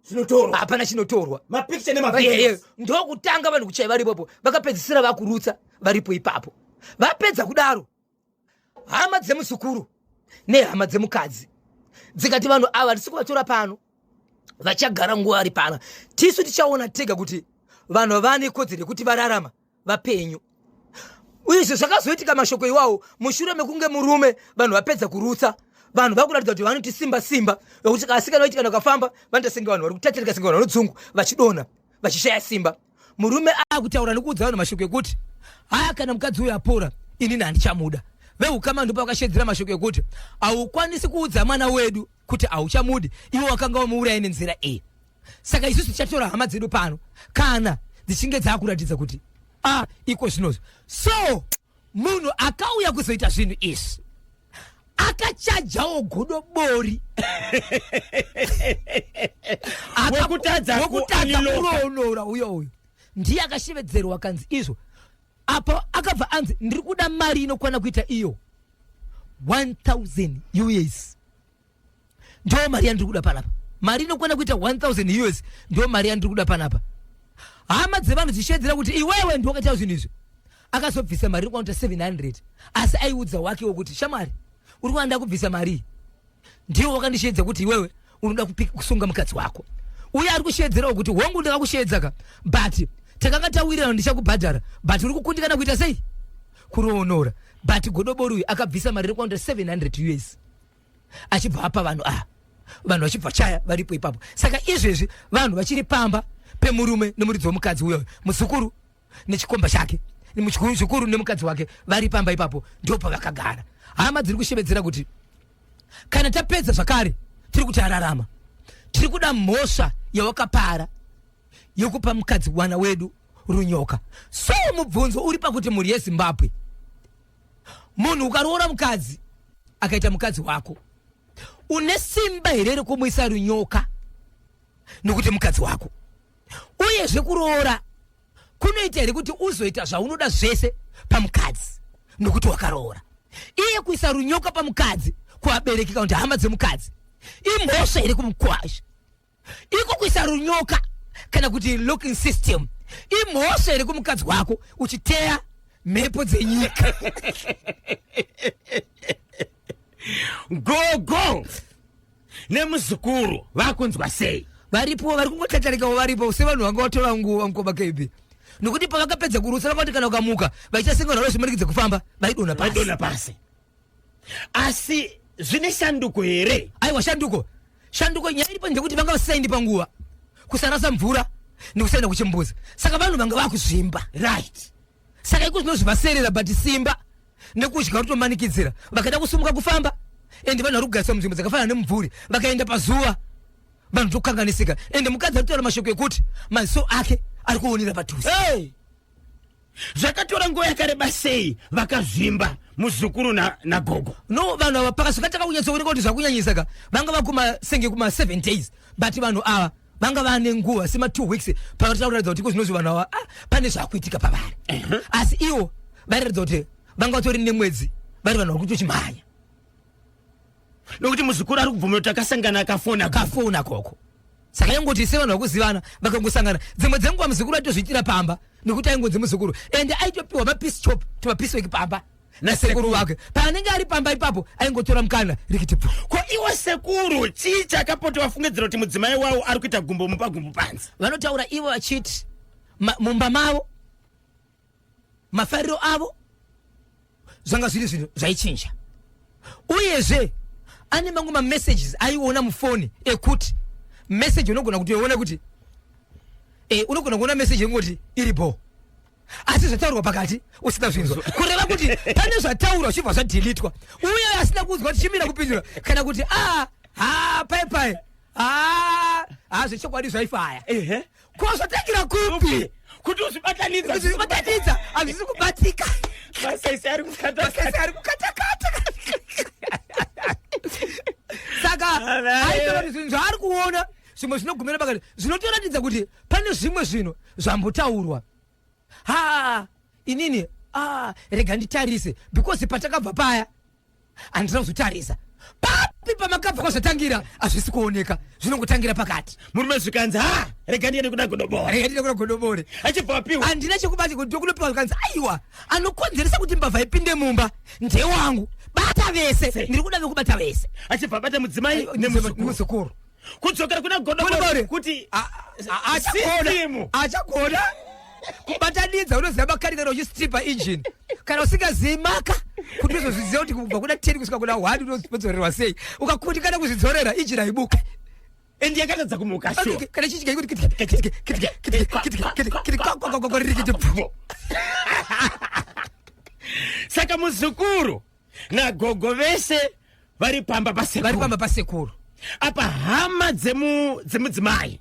chinotorwa hapana chinotorwa mapicture nemavideos ndokutanga vanhu kuchai varipopo vakapedzisira vakurutsa varipo ipapo vapedza kudaro hama dzemuzukuru nehama dzemukadzi dzikati vanhu ava tisi kuvatora pano vachagara nguva vari pano tisu tichaona tega kuti vanhu vane kodzero yekuti vararama vapenyu izvi zvakazoitika mashoko iwawo mushure mekunge murume vanhu vapedza kurutsa vanhu vakuratidza kuti vanoti simba simba vekuti asikana vaiti kana ukafamba vanoita senge vanhu vari kutatirika senge vanhu vanodzungu vachidonha vachishaya simba murume akutaura nekuudza vanhu mashoko ekuti haya kana mukadzi uyu apora inini handichamuda veukama ndipo vakashedzera mashoko ekuti haukwanisi kuudza mwana wedu kuti hauchamudi iwe wakanga wamuuraya nenzira iyi saka isusu tichatora hama dzedu pano kana dzichinge dzakuratidza kuti a ah, iko zvinozvo so munhu akauya kuzoita zvinhu izvi akachajawo godobori wekutadza kuroonora uyo uyo ndiye akashevedzerwa akanzi izvo apo akabva anzi ndiri kuda mari inokwana kuita iyo 1000 us. Ndo mari yandiri kuda panapa. Mari inokwana kuita 1000 US ndo mari yandiri kuda panapa. Hama dzevanhu dzichishedzera kuti iwewe ndiwe wakaita zvinhu izvi. Akazobvisa mari inokwana kuita 700 asi aiudza wake wokuti shamwari uri kuda kubvisa mari iyi ndiwe wakandisheedza kuti iwewe unoda kusunga mukadzi wako. Uye ari kusheedzerawo kuti hongu ndakakusheedza ka but takanga tawirirana ndichakubhadhara but uri kukundikana kuita sei kuroonora. But godobori uyu akabvisa mari inokwana kuita 700 US achibva apa vanhu ava, vanhu vachibva chaya varipo ipapo. Saka izvezvi vanhu vachiri pamba pemurume nemuridzi wemukadzi uyoyo, muzukuru nechikomba chake, muzukuru nemukadzi wake vari pamba ipapo, ndo pavakagara. Hama dziri kushevedzera kuti kana tapedza zvakare tiri kuti ararama, tiri kuda mhosva yawakapara yekupa mukadzi wana wedu runyoka. So mubvunzo uri pakuti mhuri yeZimbabwe, munhu ukaroora mukadzi akaita mukadzi wako, une simba here rekumuisa runyoka nokuti mukadzi wako? Uyezve kuroora kunoita here kuti uzoita zvaunoda zvese pamukadzi nokuti wakaroora? Iye kuisa runyoka pamukadzi kuvabereki kana kuti hama dzemukadzi imhosva here kumukwasha? Iko kuisa runyoka kana kuti locking system imhosva here kumukadzi wako uchiteya mhepo dzenyika? Gogo nemuzukuru vakunzwa sei? Varipo, vari kungotatarikawo, varipo sevanhu vanga vatora nguva mukoma KB, nokuti pavakapedza kurutsa vakati kana ukamuka vaita senge vanhu vazvimanikidza kufamba, vaidonha pasi. Vaidonha pasi. Asi zvine shanduko here? Aiwa, shanduko shanduko nyaya iripo ndekuti vanga vasisaendi panguva, kusarasa mvura nekusaenda kuchimbuzi, saka vanhu vanga vakuzvimba. Saka iko zvinozvivaserera, but simba nekudya kutomanikidzira, vakada kusumuka kufamba, ende vanhu vari kugariswa munzvimbo dzakafanana nemumvuri, vakaenda pazuva vanhu tokanganisika. Ende mukadzi ari kutaura mashoko ekuti maziso ake ari kuonera padhuze. Hey! Zvakatora nguva yakareba sei vakazvimba muzukuru nagogo? No, vanhu ava pakasvika kunyatsooneka kuti zvakunyanyisa ka, vanga vakuma senge kuma 7 days, but vanhu ava vanga vane nguva sema 2 weeks pavatoda kuratidza kuti iko zvinozvi vanhu ava pane zvakuitika pavari. Asi ivo vairatidza kuti vanga vatori nemwedzi vari vanhu vari kutochimhanya. Nokuti muzukuru ari kubvuma kuti akasangana akafona. Kafona koko. Saka ingoti sevanhu vakuzivana vakangosangana dzimwe dzenguva, muzukuru aitozviitira pamba nekuti aingonzi muzukuru, ende aitopiwa mapiece chop tumapiece work pamba nasekuru wake. Paanenge ari pamba ipapo aingotora mukana rikitibvu. Ko iwo sekuru chii chakapota vafungidzira kuti mudzimai wavo ari kuita gumbo mupa gumbo panze? Vanotaura ivo vachiti mumba mavo mafariro avo zvanga zviri zvinhu zvaichinja. Uyezve ane mamwe mamessages aiona mufoni ekuti message unogona kutoiona kuti unogona kuona message yekungoti iri bo, asi zvataurwa pakati usina zvinzwa, kureva kuti pane zvataurwa zvichibva zvadhilitwa, uye asina kuudzwa kuti chimira kupindura kana kuti a ha pai pai ha ha zvechokwadi zvaifaya. Ko zvatangira kupi? Kuti uzvibatanidza. Kuti uzvibatanidza hazvisi kubatika. Masaisi ari kukata. Masaisi ari kukatakata. Saka aitaura kuti zvinhu zvaari kuona zvimwe zvinogumira pakati zvinotoratidza kuti pane zvimwe zvinhu zvambotaurwa. Ha, inini rega nditarise, because patakabva paya handina kuzotarisa papi pamakabva kwazvatangira, hazvisi kuoneka, zvinongotangira pakati. Murume zvikanzi, ha, rega ndiende kuda godobore. Rega ndiende kuda godobore. Achibva apiwa. Handina chekubati kunopiwa, zvikanzi aiwa, anokonzeresa kuti mbavha ipinde mumba ndewangu, bata vese, ndiri kuda vekubata vese. Achibva abata mudzimai nemuzukuru. Kudzokera kuna godobore kuti achagona achagona kubatanidza. Unoziva makani kana uchistripa engine, kana usingazivi maka kuti uzozviziva kuti kubva kuna 10 kusvika kuna 1 unodzorerwa sei, ukakundikana kuzvidzorera engine haibuke. Endi yakatadza kumuka sure. Kana chichika ikuti. Saka muzukuru nagogo vese vari pamba pasekuru. Vari pamba pasekuru. Apa hama dzemudzimai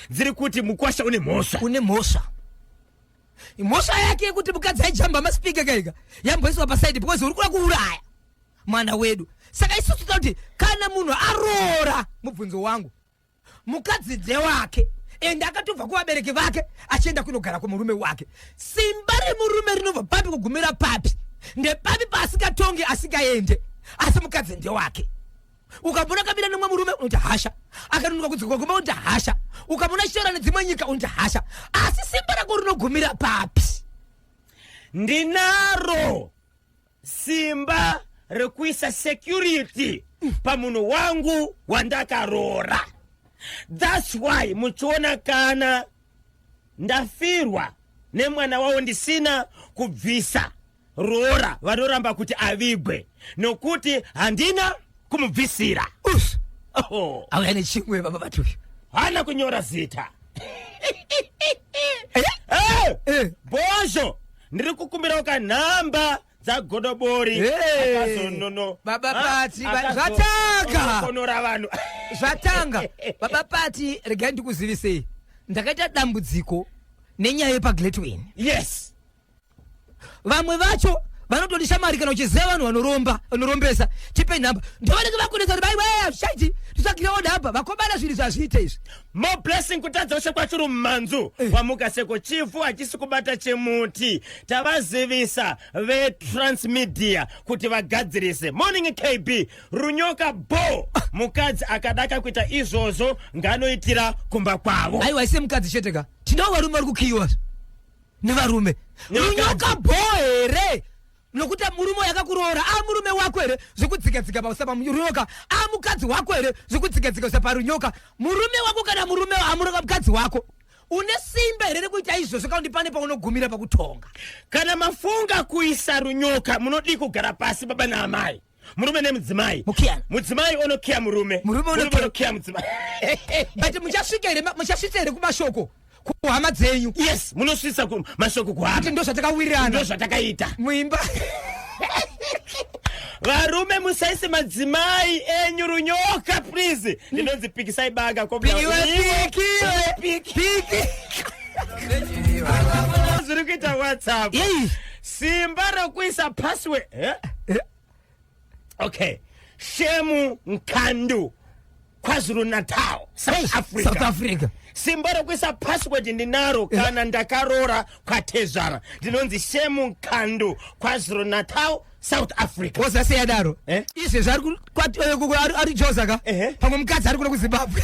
dziri kuti mukwasha une mhosva. Une mhosva. Mhosva yake yekuti mukadzi aijamba masipika kaika yamboiswa pasaidi because uri kuda kuuraya mwana wedu. Saka isusu toda kuti kana munhu aroora, mubvunzo wangu, mukadzi ndewake ende akatobva kuvabereki vake achienda kunogara kumurume wake, simba remurume rinobva papi kugumira papi? Ndepapi paasingatongi, asingaende, asi mukadzi ndewake? Ukamona akamira nemumwe murume, unoti hasha. Akanonoka kudzoka kumba, unoti hasha. Ukamona achitaura nedzimwe nyika, unoti hasha. Asi simba rako rinogumira papi? Ndinaro simba rekuisa security pamunhu wangu wandakaroora. That's why muchiona kana ndafirwa nemwana wavo ndisina kubvisa roora, vanoramba kuti avigwe nokuti handina kumubvisira. Us. Oh, Auya nechimwe, baba vatuyu. Hana kunyora zita. Eh? Eh, Eh. Bhozho, ndiri kukumbirawo kanhamba dzaGodobori. Hey. Akazonono Baba Ah, Pati, zvatanga. konora vanhu. Zvatanga, baba Pati. Regai ndikuzivisei, ndakaita dambudziko nenyaya yepaGletwin. Vamwe vacho vanototi, "Shamari, kana uchiziva vanhu vanoromba, vanorombesa, tipe nhamba." Ndovanenge vakunetsa kuti, "Baiwe, hazvichaiti, titsvagirewo nhamba." Vakomana, zvinhu zvazviite izvi. More Blessing, kutadza ushe kwachiri mumanzu. Wamuka seko chifu hachisi kubata chimuti. Tavazivisa veTransmedia kuti vagadzirise. Morning KB, runyoka bo, mukadzi akadaka kuita izvozvo nganoitira kumba kwavo. Aiwa, ise mukadzi chete ka, tinawo varume vari kukiyiwa nevarume. Nevakadzi. Runyoka bo here? Nokuti murume yakakuroora a murume wako here zvekudzikadzika pausa parunyoka? A mukadzi wako here zvekudzikadzika usa parunyoka? Murume wako kana murume amuroka mukadzi wako, une simba here rekuita izvozvo? Kaundi pane paunogumira pakutonga. Kana mafunga kuisa runyoka, munodii kugara pasi, baba naamai, murume nemudzimai? Mukiyana. Mudzimai onokiya murume. Murume onokiya. Onokiya mudzimai. But muchasvika here, muchasvitsa here kumashoko kuhama dzenyu? Yes, munosvitsa mashoko kuhama. Kuti ndo zvatakawirirana. Ndo zvatakaita. Muimba. Varume, musaise madzimai enyu runyoka, please. Ndinonzi Pikisai Banga. Piwe, pikiwe, piki. Zviri kuita WhatsApp. Yei. Simba rokuisa password, eh? Eh. Okay, Shemu Nkandu, KwaZulu Natal, South Africa. South Africa. Simba rokuisa password ndinaro kana ndakarora kwatezvara. Ndinonzi Shemu Nkandu, KwaZulu Natal, South Africa. Woza sei adaro? Eh? Izvezvi ari ari Joza ka. Pamwe mukadzi ari kuno kuZimbabwe,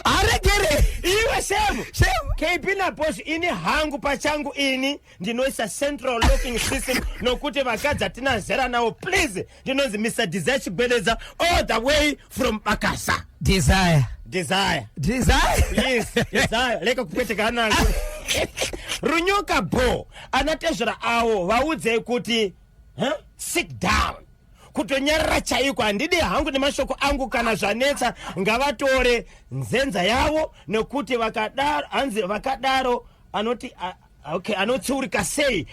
haregere. Iwe Shemu. Shemu. KB naBoss, ini hangu pachangu ini ndinoisa central locking system nokuti vakadzi hatina zera nawo, please. Ndinonzi Mr Desire Chigwedeza, all the way from Bakasa. Desire. Desire. Desire. Please, Desire, reka kupweteka nangu. Runyoka bo, anatezvera awo vaudzei kuti, huh? Sit down, kutonyarara chaiko. Handidi hangu nemashoko angu. Kana zvanetsa ngavatore nzenza yavo nekuti vakadaro, hanzi vakadaro anoti okay, anotsiurika sei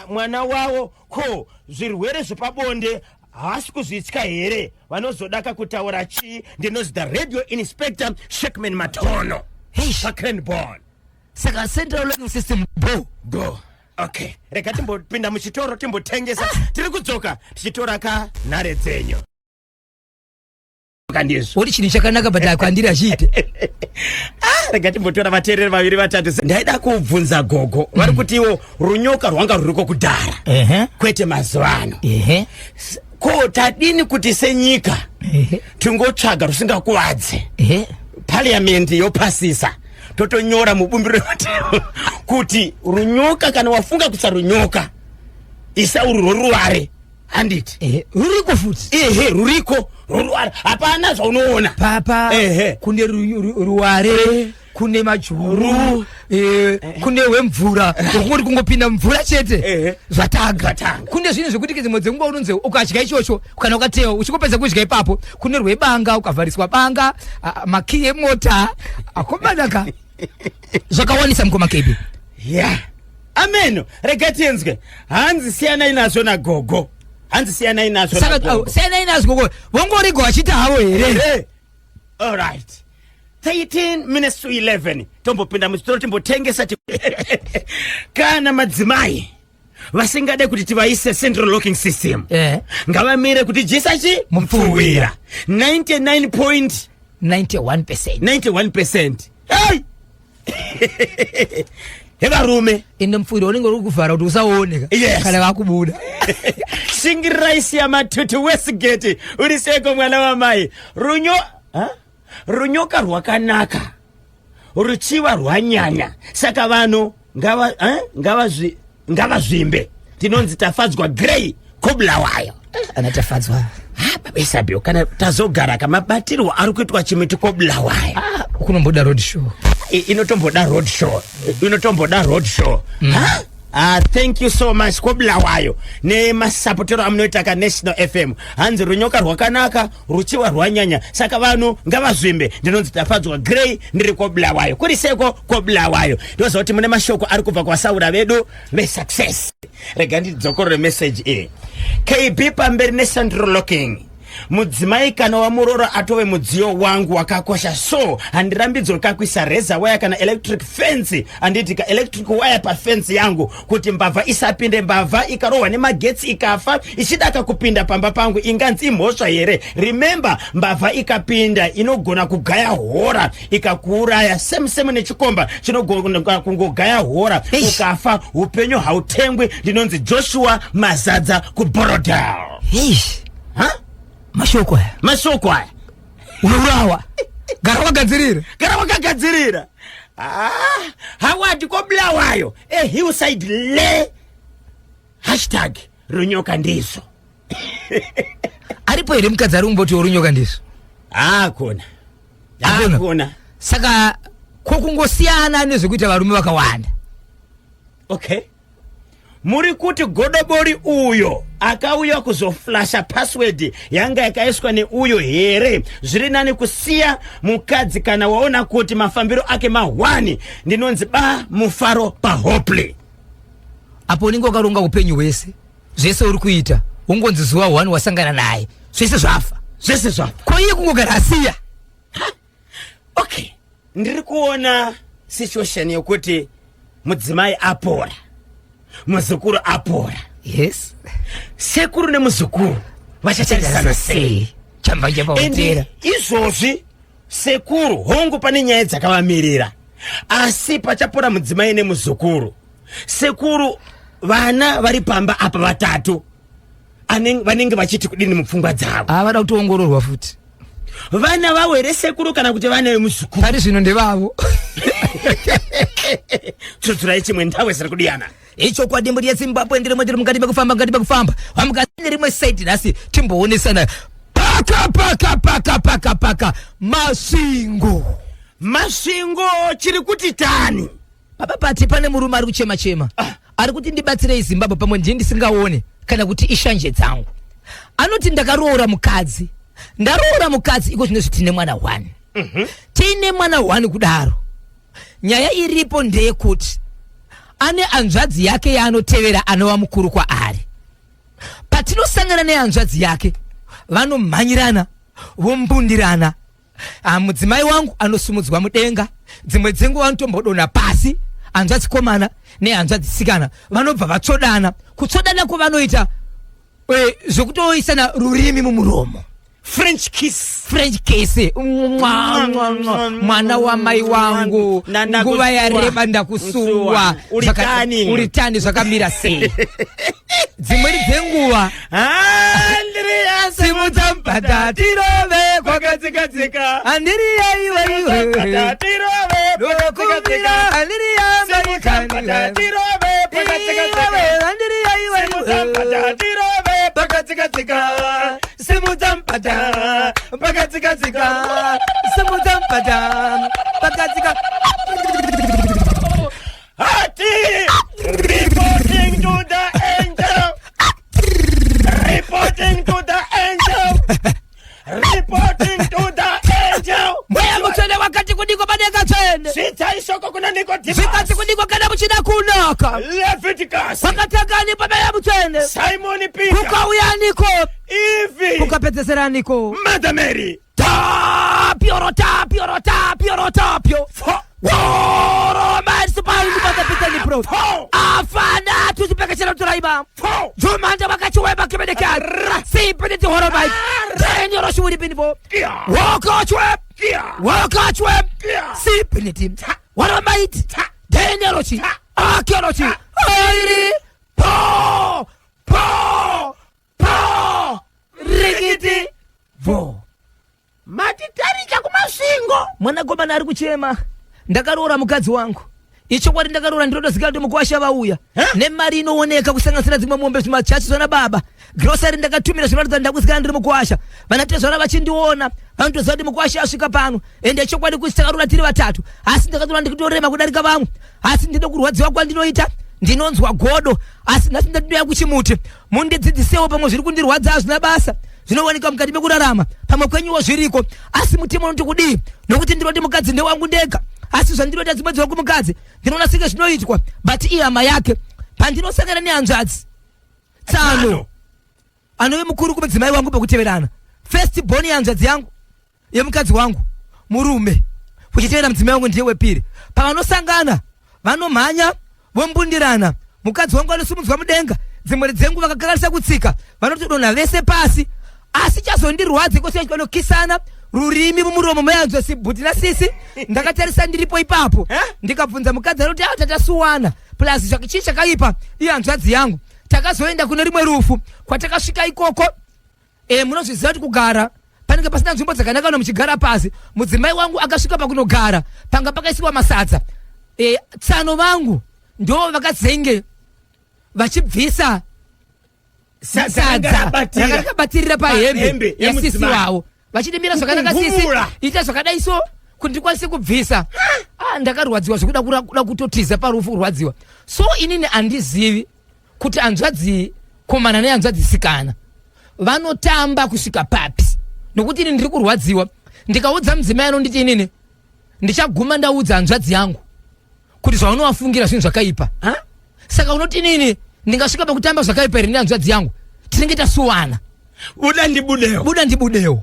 mwana wavo? Ko zvirwere zvepabonde haasi kuzvitya here? Vanozodaka kutaura chii? Ndinonzi the radio inspector Shekman Matono. Hey. Cranborne. Saka central locking system bo. Go, okay, rega timbopinda muchitoro timbotengesa. Tiri kudzoka tichitora ka nhare dzenyu kandizvo. Woti chinhu chakanaka, but kwandiri achiite. Ah, rega timbotora vateereri vaviri vatatu. Ndaida kubvunza gogo, vari kuti iwo runyoka rwanga ruriko kudhara, kwete mazuva ano. Ko tadini kuti senyika tingotsvaga rusingakuvadze, parliament yopasisa, totonyora mubumbiro remutemo kuti runyoka, kana wafunga kuisa runyoka, isa uru rworuvare, handiti? Ehe, ruriko futi. Ehe, ruriko rworuvare, hapana zvaunoona. Papa. Kune ruware, kune majuru, kune wemvura wekungoti kungopinda mvura chete. Zvatanga. Zvatanga. Kune zvinhu zvekuti dzimwe dzenguva unonzi ukadya ichocho kana ukatewa, uchingopedza kudya ipapo. Kune rwebanga, ukavhariswa banga, makiyi emota. Akomanaka, zvakawanisa, mukoma KB. Ya, ameno, rega tienzwe. Hanzi siyanai nazvo nagogo, hanzi siyanai nazvo Saka nagogo. Siyanai nazvo gogo, vongorigwa vachiita havo here? Alright, 13 minutes to 11, tombopinda muchitoro timbotengesa. Kana madzimai vasingade kuti tivaise central locking system, ngavamire kuti jisa chi mupfuwira. 99 91%. 91%, hey! Hevarume. Ende mupfuwira unenge uri kuvhara kuti usaoneka. Kana vakubuda. Shingirirai Siyamatutu Westgate, uri seko mwana wamai. Runyo ha? Runyoka rwakanaka ruchiva rwanyanya, saka vanhu ngava eh? ngavazvi ngavazvimbe. Tinonzi Tafadzwa Grey koBulawayo. Ana Tafadzwa. Ha, baba Isabel, kana tazogara kamabatirwo ari kuitwa chimiti koBulawayo. Ah, kunomboda road show. Inotomboda road show, inotomboda road show. Ha? Ah, thank you so much koBulawayo nemasapotero amunoita ka National FM. Hanzi runyoka rwakanaka ruchiwa rwanyanya, saka vanhu ngavazvimbe. Ndinonzi Tafadzwa Grey, ndiri koBulawayo. Kuri seko koBulawayo? Ndinoziva kuti mune mashoko ari kubva kuvasaura vedu vesuccess. Rega ndidzokorore message iyi. KB pamberi necentral locking. Mudzimai kana wamurora atove mudziyo wangu wakakosha, so handirambidzwe kakuisa razor wire kana electric fence, handiti ka electric wire pafence yangu kuti mbavha isapinde. Mbavha ikarohwa nemagetsi ikafa ichidaka kupinda pamba pangu, inganzi imhosva here? Remember, mbavha ikapinda inogona kugaya hora ikakuuraya, same same nechikomba chinogona kungogaya hora. Eish. Ukafa, upenyu hautengwi. Ndinonzi Joshua Mazadza kuBorodal. Eish, Ha? Mashoko aya. Mashoko aya. Unourawa, gara wakagadzirira. Gara wakagadzirira. Ah, Hawadi koBulawayo eHillside le #RunyokaNdizvo. Aripo here mukadzi ari kumboti worunyoka ndizvo? Hakuna. Hakuna. Hakuna. Saka kokungosiyana nezvekuita varume vakawanda. Okay, muri kuti godobori uyo akauya kuzoflasha password yanga yakaiswa neuyo here? Zviri nani kusiya mukadzi kana waona kuti mafambiro ake mahwani. Ndinonzi Ba Mufaro paHopley. Apo unenge wakaronga upenyu hwese, zvese uri kuita, ungonzi zuva 1 wasangana naye, zvese zvafa. Zvese zvafa. Ko iye kungogara asiya. Okay, ndiri kuona situation yokuti mudzimai apora, muzukuru apora. Sekuru nemuzukuru vachatarisana sei? Chamba chapahotera. And izvozvi sekuru, hongu, pane nyaya dzakavamirira, asi pachapora mudzimai nemuzukuru, sekuru vana vari pamba apa vatatu vanenge vachiti kudini mupfungwa dzavo? Ah, vada kutoongororwa futi. Vana vavo here sekuru, kana kuti vana vemuzukuru? Pari zvino ndevavo. Tsutsurai chimwe ndawe ziri kudiyana. Ichokwadi, mburi yeZimbabwe, ndirimo, ndiri mukati mekufamba, mukati mekufamba vamukati nerimwe side. Nhasi timboonesana paka paka paka paka paka Masvingo. Masvingo chiri kuti tani? Papa pati pane murume ari kuchema chema, ari kuti ndibatsirei Zimbabwe, pamwe ndiye ndisingaone kana kuti ishanje dzangu. Anoti ndakaroora mukadzi, ndaroora mukadzi, iko zvinozvi tine mwana 1. Tiine mwana 1 kudaro, nyaya iripo ndeyekuti ane hanzvadzi yake yaanotevera, anova mukuru kwaari. Patinosangana nehanzvadzi yake, vanomhanyirana, vombundirana. Ah, mudzimai wangu anosumudzwa mudenga, dzimwe dzenguva vanotombodonha pasi. Hanzvadzi komana nehanzvadzi sikana vanobva vatsvodana. Kutsvodana kwavanoita zvekutoisana rurimi mumuromo. French kiss. French kiss. Mwa, mwa, mwa. Mwana wamai wangu, nguva yareba ndakusuwa. Uri tani. Uri tani, zvakamira sei? Dzimweni dzenguva Andrea. Simudza mubhadha tirove. Kwakadzikadzika. Andiriya iwe iwe. Tirove. Ndokumbira andiriya. Simudza mubhadha tirove. Pakadzikadzika. Andiriya iwe. Simudza mubhadha tirove. Pakadzikadzika. Simudza mubhadha. Pakadzikadzika. Simudza mubhadha pakadzika. Hati! Reporting to the angel! Reporting to the angel! Reporting to the angel! Mweya Mutsvene wakati kudiko padenga tsvene? Svitsai shoko kuna Nicodemus. Zvikati kudiko kana muchida kunaka? Leviticus. Kwakatangani pamweya Mutsvene? Simon Peter. Kukauyaniko? Eve. Kukapedzeseraniko? Mother Mary. Tapio tapio tapio tapio. Fo. Woro maisipaundi Fo. Afana tuzipekechera turaiba. Fo. Jumanda wakachiweba kibedekari sipiniti horobai tenyoro shiwuripinipo. Kia. Wokochwe. Kia. Wokochwe. Kia. Sipiniti woromaiti tenyorochi Ta. akyorochi airi po po. Bho. Matitaricha kuMasvingo. Mwanakomana ari kuchema. Ndakaroora mukadzi wangu. Ichokwadi ndakaroora, ndinotoziva kuti mukwasha vauya nemari inooneka, kusanganisira dzimwe mombe, zvimachachi zvana baba, grocery ndakatumira, zvinoratidza ndakusikana ndiri mukwasha. Vanatezvara vachindiona vanotoziva kuti mukwasha asvika pano. Ende chokwadi kuti takaroora tiri vatatu, asi ndakatora ndikutorema kudarika vamwe. Asi ndino kurwadziwa kwandinoita, ndinonzwa godo. Asi nhasi ndatoya kuchimuti mundidzidzisewo pamwe zviri kundirwadza hazvina basa, zvinowanika mukati mekurarama, pamwe kwenyuwo zviriko. Asi mutemo unoti kudii? Nokuti ndinoti mukadzi ndewangu ndega, asi zvandinoita dzimwe dzewangu mukadzi ndinoona senge zvinoitwa, but ihama yake. Pandinosangana nehanzvadzi tsano anove mukuru kumudzimai wangu pekuteverana, first born yehanzvadzi yangu yemukadzi wangu murume, kuchitevera mudzimai wangu ndiye wepiri. Pavanosangana vanomhanya vombundirana, mukadzi wangu anosumudzwa mudenga, dzimwe dzenguva vakakanganisa kutsika vanotodonha vese pasi. Asi chazondirwadze kwose vanokisana rurimi mumuromo mehanzwa sibhuti nasisi. Ndakatarisa ndiripo ipapo, ndikabvunza mukadzi, anoti a tatasuwana plus chii chakaipa ihanzvadzi yangu. Takazoenda kune rimwe rufu, kwatakasvika ikoko munozviziva kuti kugara panenge pasina nzvimbo dzakanaka no muchigara pasi. Mudzimai wangu akasvika pakunogara panga pakaisiwa masadza. Tsano vangu ndo vakazenge vachibvisa sadza rakabatirira pahembe yasisi wavo, vachiti mira zvakanaka sisi, ita zvakadai so kuti ndikwanise kubvisa. Ah, ndakarwadziwa zvekuda kuda kutotiza parufu, kurwadziwa. So inini handizivi kuti hanzvadzi komana nehanzvadzi sikana vanotamba kusvika papi, nokuti ini ndiri kurwadziwa. Ndikaudza mudzimai anonditi inini ndichaguma ndaudza hanzvadzi yangu kuti zvaunovafungira zvinhu zvakaipa. Saka unoti inini ndingasvika pakutamba zvakaipa here nehanzvadzi yangu? Tinenge tasuwana. Buda ndibudewo. Buda ndibudewo.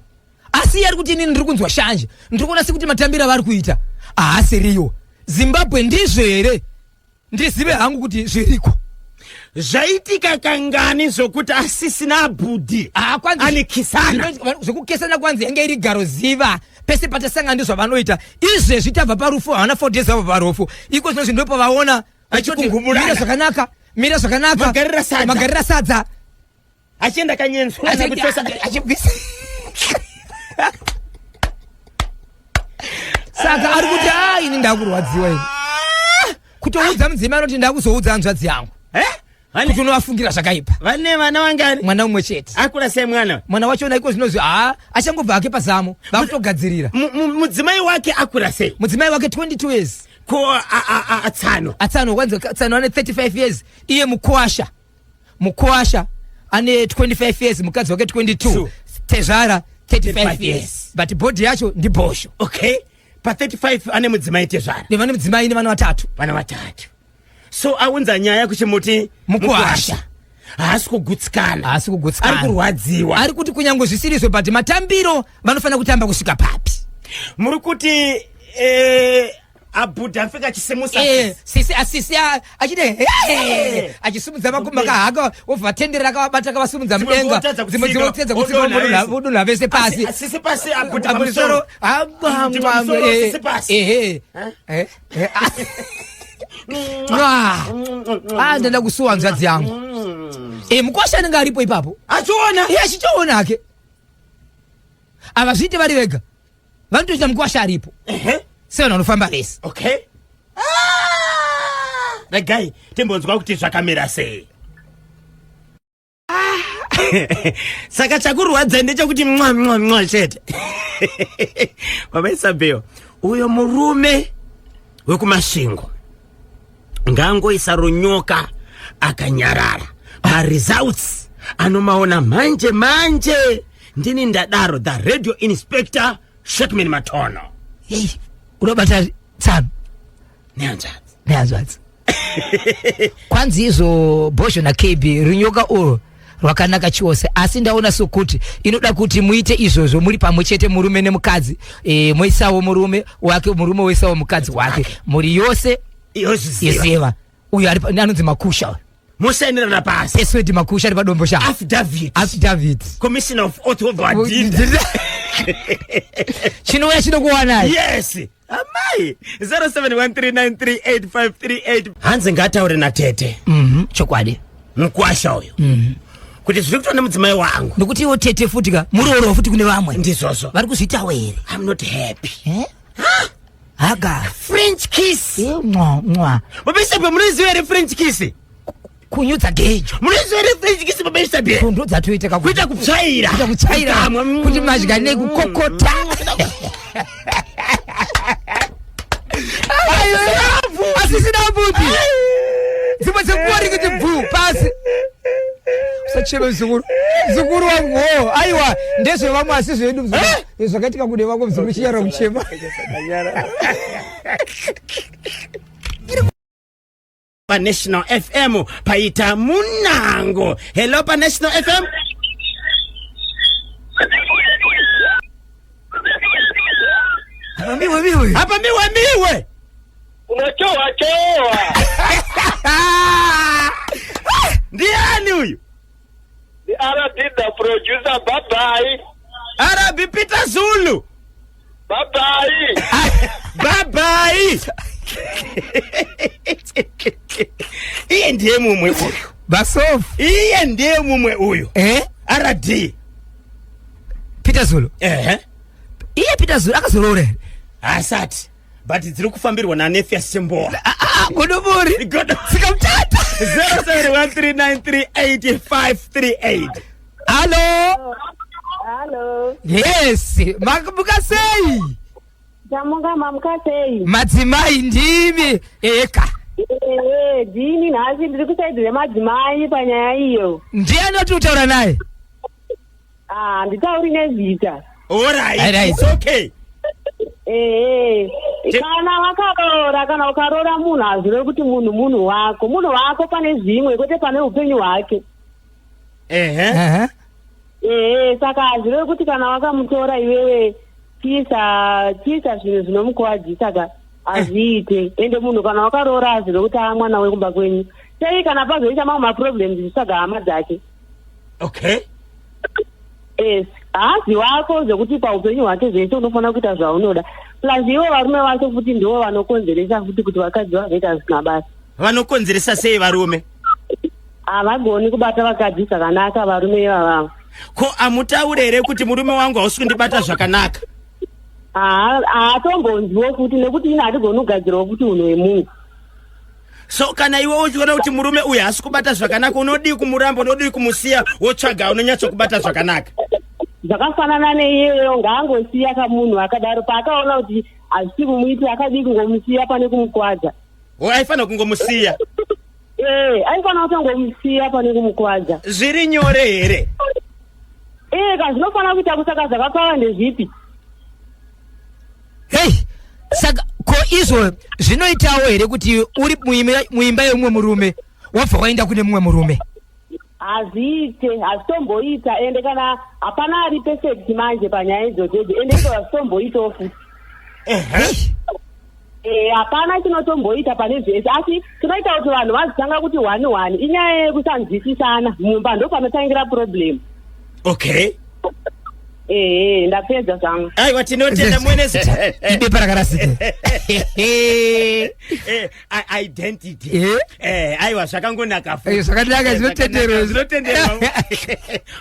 Asi iye ari kuti inini ndiri kunzwa shanje, ndiri kuona sekuti matambiro avari kuita haasiriwo. Zimbabwe, ndizvo here? Ndizive hangu kuti zviriko. Zvaitika kangani zvokuti asisina abhudhi anikisana? Zvekukesana kwanzi yange iri garo ziva pese patasangana ndizvavanoita. Izvezvi tabva parufu, havana 4 days vabva parufu iko zvino zvinhu ndopavaona vachikungumurana. Zvakanaka, mira zvakanaka, magarira sadza, magarira sadza. Achienda kanyenzwa achibvisa. Saka ari kuti a ini ndakurwadziwa ini kutoudza mudzimai anoti ndakuzoudza hanzvadzi yangu kuti unovafungira zvakaipa. Vane vana vangani? Mwana umwe chete. Akura sei mwana? Mwana wacho iko zvinozvi ha achangobva hake pazamo, vakutogadzirira. Mudzimai wake akura sei? Mudzimai wake 22 years. Ko atsano? Atsano, kwanzi tsano ane 35 years, iye mukwasha ane 25 years, mukadzi wake 22, tezvara 35 years, but body yacho ndibhosho. Okay, pa35 ane mudzimai tezvara. Nevane mudzimai nevana vatatu. Vana vatatu. So aunza nyaya kuchimuti mukwasha haasi kugutsikana. Haasi kugutsikana. Ari kurwadziwa. Ari kuti kunyange zvisirizvo, but matambiro vanofanira kutamba kusvika papi? Muri kuti abhudha afika achisimusa sisi, asisi achiti achisumudza makumbo, akahaka, obva vatenderera, akavabata, akavasimudza mudenga, dzimwe dzimotedza kutsika, vodonha vese pasi. Sisi pasi, abhudha pamusoro. Ehe, ah, ndada kusuwa hanzvadzi yangu. Mukwasha anenge aripo ipapo. Achiona. Iye achitoona hake. Havazviite vari vega, vanotoita mukwasha aripo sevanhu vanofamba vese. Okay. Ah! Regai timbonzwa kuti zvakamira sei. Saka chakurwadza ndechekuti mwa mwa mwa chete. Baba Isabel, uyo murume wekuMasvingo ngangoisa runyoka akanyarara, maresults anomaona manje manje. Ndini ndadaro, the radio inspector Shekman Matono. Hey, unobata tsano nehanzvadzi. Nehanzvadzi. Kwanzi izvo Bhozho naKB, runyoka urwu rwakanaka chose, asi ndaona sokuti inoda kuti muite izvozvo muri pamwe chete, murume nemukadzi. Moisawo murume wake, murume woisawo mukadzi wake, mhuri yose iziva. Uyo anonzi Makusha uyu. Musainirana pasi. Eswedi Makusha ari padombo sha. Affidavit. Affidavit. Commissioner of oath wobva wadhinda. Chinouya chinokuwanai. Yes, amai, 0713938538. Hanzi ngataure natete. Chokwadi. Mukwasha uyo. Kuti zviri kuitwa nemudzimai wangu. Nokuti iwo tete futi ka murooro futi kune vamwe. Ndizvozvo. Vari kuzviitawo here? I'm not happy. Eh? Haga. French kiss. Eh, mwa mwa. Baba Isabel, munoiziva here French kiss? Kunyudza gejo. Munoiziva here French kiss, Baba Isabel? Ndo dzatoita ka kuita kutsvaira. Kuita kutsvaira. Kukamwa, Kuti madya nekukokota. Asisina mbuti. Dzimwe dzenguva ri kuti bvu pasi. Usacheme mzukuru. Mzukuru wangu wo. Aiwa ndezvevamwe asi zvedu mzukuru. Eh? Zvakaitika kune vamwe mzukuru chinyara kuchema. PaNational FM paita munango. Hello paNational FM. Apa miwe miwe. Apa miwe miwe. Unachowa chowa. Ndiani uyu? Ndi RB the producer, bye bye. RB Peter Zulu. Bye bye. Bye bye. Iye ndiye mumwe uyu. Basofu. Iye ndiye mumwe uyu. Eh? RD. Peter Zulu. Ehe. Iye Peter Zulu akazoroora here? Asati. But dziri kufambirwa naNefias Chimbowa. Ah, ah, Godobori. Godo. Sikamtata. 0713938538. Hello. Hello. Yes, mamuka sei? Tamuka, mamuka sei? Madzimai ndimi eka. Ehe, ndini nhasi ndiri kusaidhi remadzimai panyaya iyo. Ndiani watiri kutaura naye? Ah, handitauri nezita. All right. Alright. It's okay. Ehe. Kana wakaroora, kana ukaroora munhu hazvirevi kuti munhu munhu wako. Munhu wako pane zvimwe kwete pane upenyu hwake. Ehe. Uh-huh. Ehe, saka hazvirevi kuti kana wakamutora iwewe chiisa chiisa zvinhu zvinomukuwadzisa ka hazviite. Ende munhu kana wakaroora hazvirevi kuti aa mwana wekumba kwenyu. Sei kana pazoita mamwe maproblems zvichitsvaga hama dzake. Okay. Yes, haazi wako zvekuti paupenyu hwake zvese unofanira kuita zvaunoda. Plus ivo varume vacho futi ndivo vanokonzeresa futi kuti vakadzi vazoita zvisina basa. Vanokonzeresa sei varume? Havagoni kubata vakadzi zvakanaka varume ivavavo. Ko amutaure here kuti murume wangu hausi kundibata zvakanaka? Haatombonzwiwo futi nekuti ini handigoni kugadzirawo futi unhu hwemunhu. So kana iwe uchiona kuti murume uyu haasi kubata zvakanaka, unodii kumuramba, unodii kumusiya, wotsvaga unonyatsokubata zvakanaka? Zvakafanana neiyeyo, ngaangosiya kamunhu akadaro. Paakaona kuti hazvisi kumuitira, akadii kungomusiya pane kumukwadza? O, aifanira kungomusiya. Eh, aifanira kutongomusiya pane kumukwadza. Zviri nyore here? Eh, ka zvinofanira kuita kusaka zvakapfava ndezvipi? Hey, saka ko izvo zvinoitawo here kuti uri muimba yemumwe murume wobva waenda kune mumwe murume? Hazviite, hazvitomboita. Ende kana hapana ari perfect manje panyaya idzodzo idzo, ende izvo hazvitomboitawo futi. Hey. Eh, hapana chinotomboita pane zvese, asi chinoita kuti vanhu vazotanga kuti one one inyaya yekusanzwisisana mumba, ndopanotangira problem. Okay. Ehe, ndapedza zvangu. Aiwa, tinotenda mwene. Ibepa rakarasika. Identity. Eh? Aiwa, zvakangonaka futi. Zvakanaka, zvinotenderwa. Zvinotenderwa.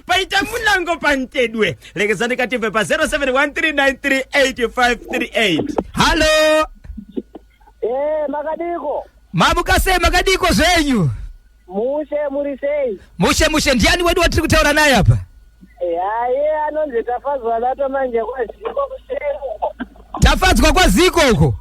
Paita munango pantedwe. Legeza ndikatibve pa 0713938538. Hallo. Eh, makadiko? Mamuka sei, makadiko zvenyu? Mushe, muri sei? Mushe mushe. Ndiani wedu watiri kutaura naye apa? Haye, anonzi Tafadzwa Lato manje kwaZiko kuseri. Tafadzwa kwaZiko uko?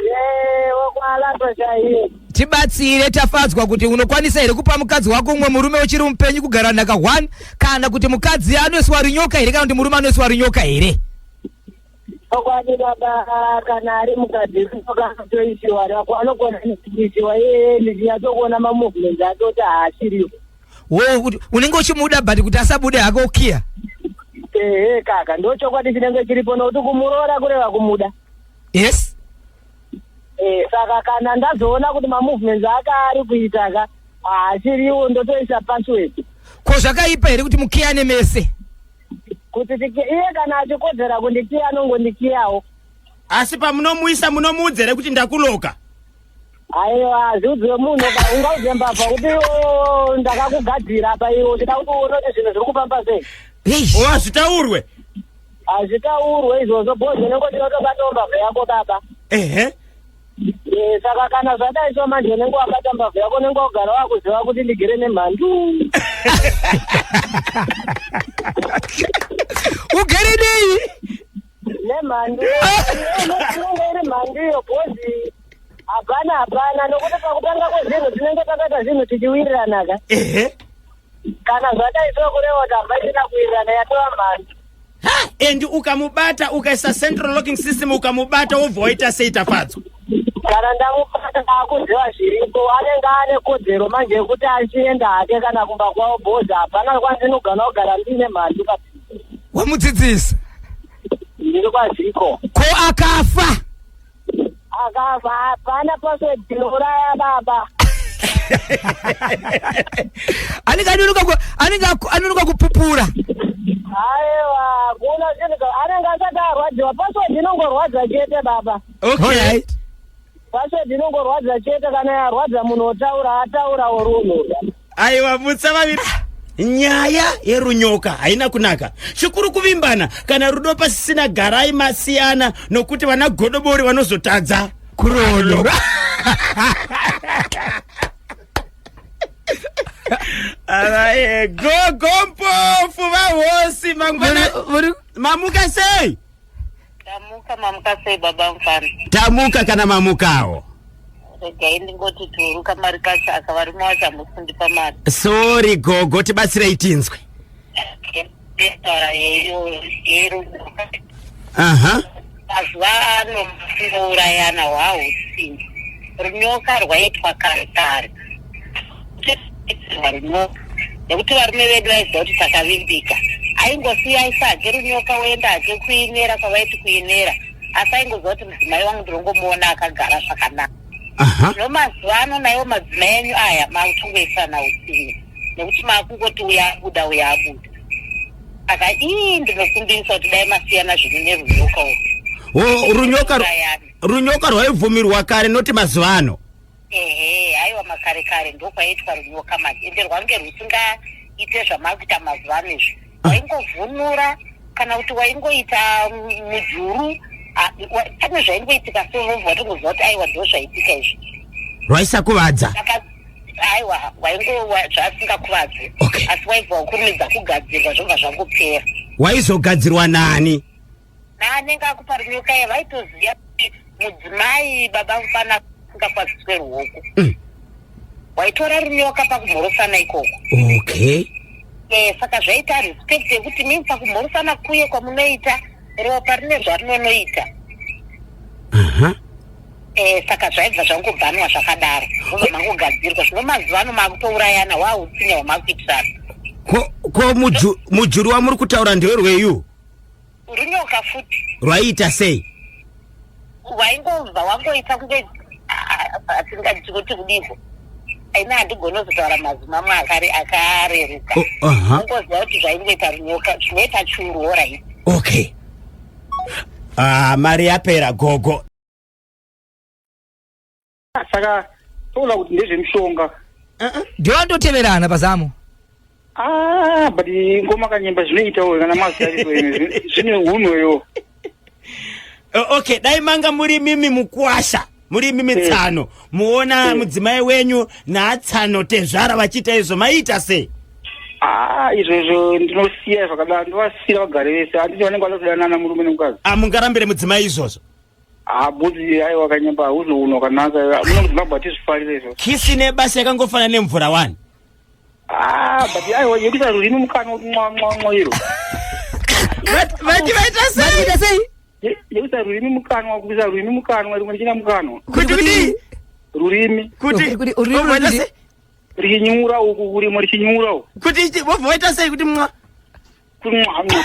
Eh, wokwaLato chaiye. Tibatsire Tafadzwa, kuti unokwanisa here kupa mukadzi wako umwe murume uchiri mupenyu kugara nhaka 1, kana kuti mukadzi anoiswa runyoka here, kana kuti murume anoiswa runyoka here? Chokwadi baba, kana ari mukadzi akatoisiwa rako anogona kuisiwa iyeye, ndichinyatsokuona mamovements ake kuti haasiriwo. Wo kuti unenge uchimuda but kuti asabude hako ukiya. Ehe kaka, ndo chokwadi chinenge chiripo, nokuti kumuroora kureva kumuda. Eh, saka kana ndazoona kuti mamovements ake ari kuita ka haasiriwo, ndotoisa password. Ko zvakaipa here kuti mukiyane mese? Kuti iye kana achikodzera kundikiya anongondikiyawo. Asi pamunomuisa munomuudza here kuti ndakuloka? Aiwa, hazviudziwe munhu ka ungaudze mbavha kuti "Oh, ndakakugadzira apa iwe ndida kuti uone kuti zvinhu zviri kufamba sei. Eish. O hazvitaurwe. Hazvitaurwe izvozvo bhozi unenge uchinotobatawo mbavha yako baba. Ehe. Eh, saka kana zvadai so manje unenge wabata mbavha yako unenge wagara wakuziva kuti ndigere nemhandu. Ugere nei? Nemhandu. Inenge iri mhandu iyo bhozi hapana hapana nokuti pakutanga kwezvinhu tinenge takaita zvinhu tichiwirirana ka. Ehe. Kana zvadai so kureva kuti hapachina kuwirirana yatova mhandu. Ha, and ukamubata ukaisa central locking system ukamubata wobva waita sei Tafadzwa? Kana ndamubata akuziva zviripo anenge ane kodzero manje yekuti achienda hake kana kumba kwavo bhozi hapana kwandinogana kugara ndiine mhandu ka. Wamudzidzisa. Ndiri kwazviko. Ko akafa? Akafa hapana password inouraya baba. Anenge anonoka ku- anenge aku- anonoka kupupura. Aiwa hakuna chinhu anenge asati arwadziwa password inongorwadza chete baba. Okay. Alright. Password inongorwadza chete kana yarwadza munhu otaura ataura orunhu. Aiwa mutsa vaviri. Nyaya yerunyoka haina kunaka. Chikuru kuvimbana kana rudo pasisina garai masiyana nokuti vana godobori vanozotadza. Kurodo. Araye gogo mpofu vahosi mangwana mamuka sei? Tamuka mamuka sei baba mfana? Tamuka kana mamukawo. Regai ndingoti turuka mari kacho aka varume wacho hamusi kundipa mari. Sorry gogo tibatsirei tinzwe. Taura yerudo. Aha. Mazuva ano musingourayana hwahutsinye. Runyoka rwaitwa kare kare. Runyoka. Nekuti varume vedu vaiziva kuti takavimbika. Aingosiya aisa hake runyoka oenda hake kuinera kwavaiti kuinera. Asi aingoziva kuti mudzimai wangu ndinongomuona akagara zvakanaka. Aha. Zvino mazuva ano naiwo madzimai enyu aya makutongoisana utsinye nekuti makungoti uya abuda uya abuda. Saka ii ndinokumbirisa kuti dai masiyana zvinhu nerunyoka urwu. Wo runyoka Urayana. runyoka rwaibvumirwa kare noti mazuva ano. Ehe, aiwa makare kare ndokwaiitwa runyoka manje ende rwange rwusingaite zvamakuita mazuva ano izvi. Waingovhunura kana kuti waingoita mujuru pane zvaingoitika so vobva watongoziva kuti aiwa ndo zvaitika izvi. Rwaisakuvadza. Saka aiwa waingo zvasingakuvadzi. Okay. Asi waibva wakurumidza kugadzirwa zvobva zvangopera. Waizogadzirwa nani? Naanenge akupa runyoka iye vaitoziva kuti mudzimai baba mufana asingakwaziswe ruoko. Waitora runyoka pakumhorosana ikoko. Okay. Saka zvaita respect yekuti mimi pakumhorosana kuye kwamunoita ropa rine zvarinonoita. Aha. Saka zvaibva zvangobhanwa zvakadaro zvobva mangogadzirwa. Zvino mazuva ano makutourayana hwautsinye hwamakuitirana. Ko mujuru wamuri kutaura ndewerweyu? Runyoka futi. Rwaiita sei? Waingobva wangoita kunge atingati kuti kudiko. Aina handigoni kuzotaura mazwi mamwe akareruka. Oh, aha. Ungoziva kuti zvaingoita runyoka zvinoita churu orit. Okay. Ah, mari yapera gogo. Saka toona kuti ndezvemishonga. Ndivandoteverana pazamo. Ah, but ngoma kanyemba zvinoitawo kana mazariro ene zvine hunhu yo. Okay, dai manga muri mimi mukwasha muri mimi tsano muona mudzimai wenyu naatsano tezvara vachiita izvo maiita sei? Ah, izvozvo ndinosiya zvakadaro, ndovasiya vagare vese. Handiti vanenge vanotodanana murume nemukadzi. Ah, mungarambire mudzimai izvozvo? Ah, bhudzi aiwa kanyemba hauzi hunhu hwakanaka. Muno muZimbabwe hatizvifarire izvozvo. Kisi nebasa yakangofanana nemvura wani. Ah, but aiwa yekuisa rurimi mukanwa kuti mwa mwa mwa iro. Vati vaita sei? Vaita sei? Yekuisa rurimi mukanwa, kuisa rurimi mukanwa, rimwe richina mukanwa. Kuti kudii? Rurimi Kuti Kuti rurimi vobva vaita rurimi. sei? richinyura uku, rimwe richinyura uku. Kuti vobva vaita sei kuti mwa? Kuti mwa mwa.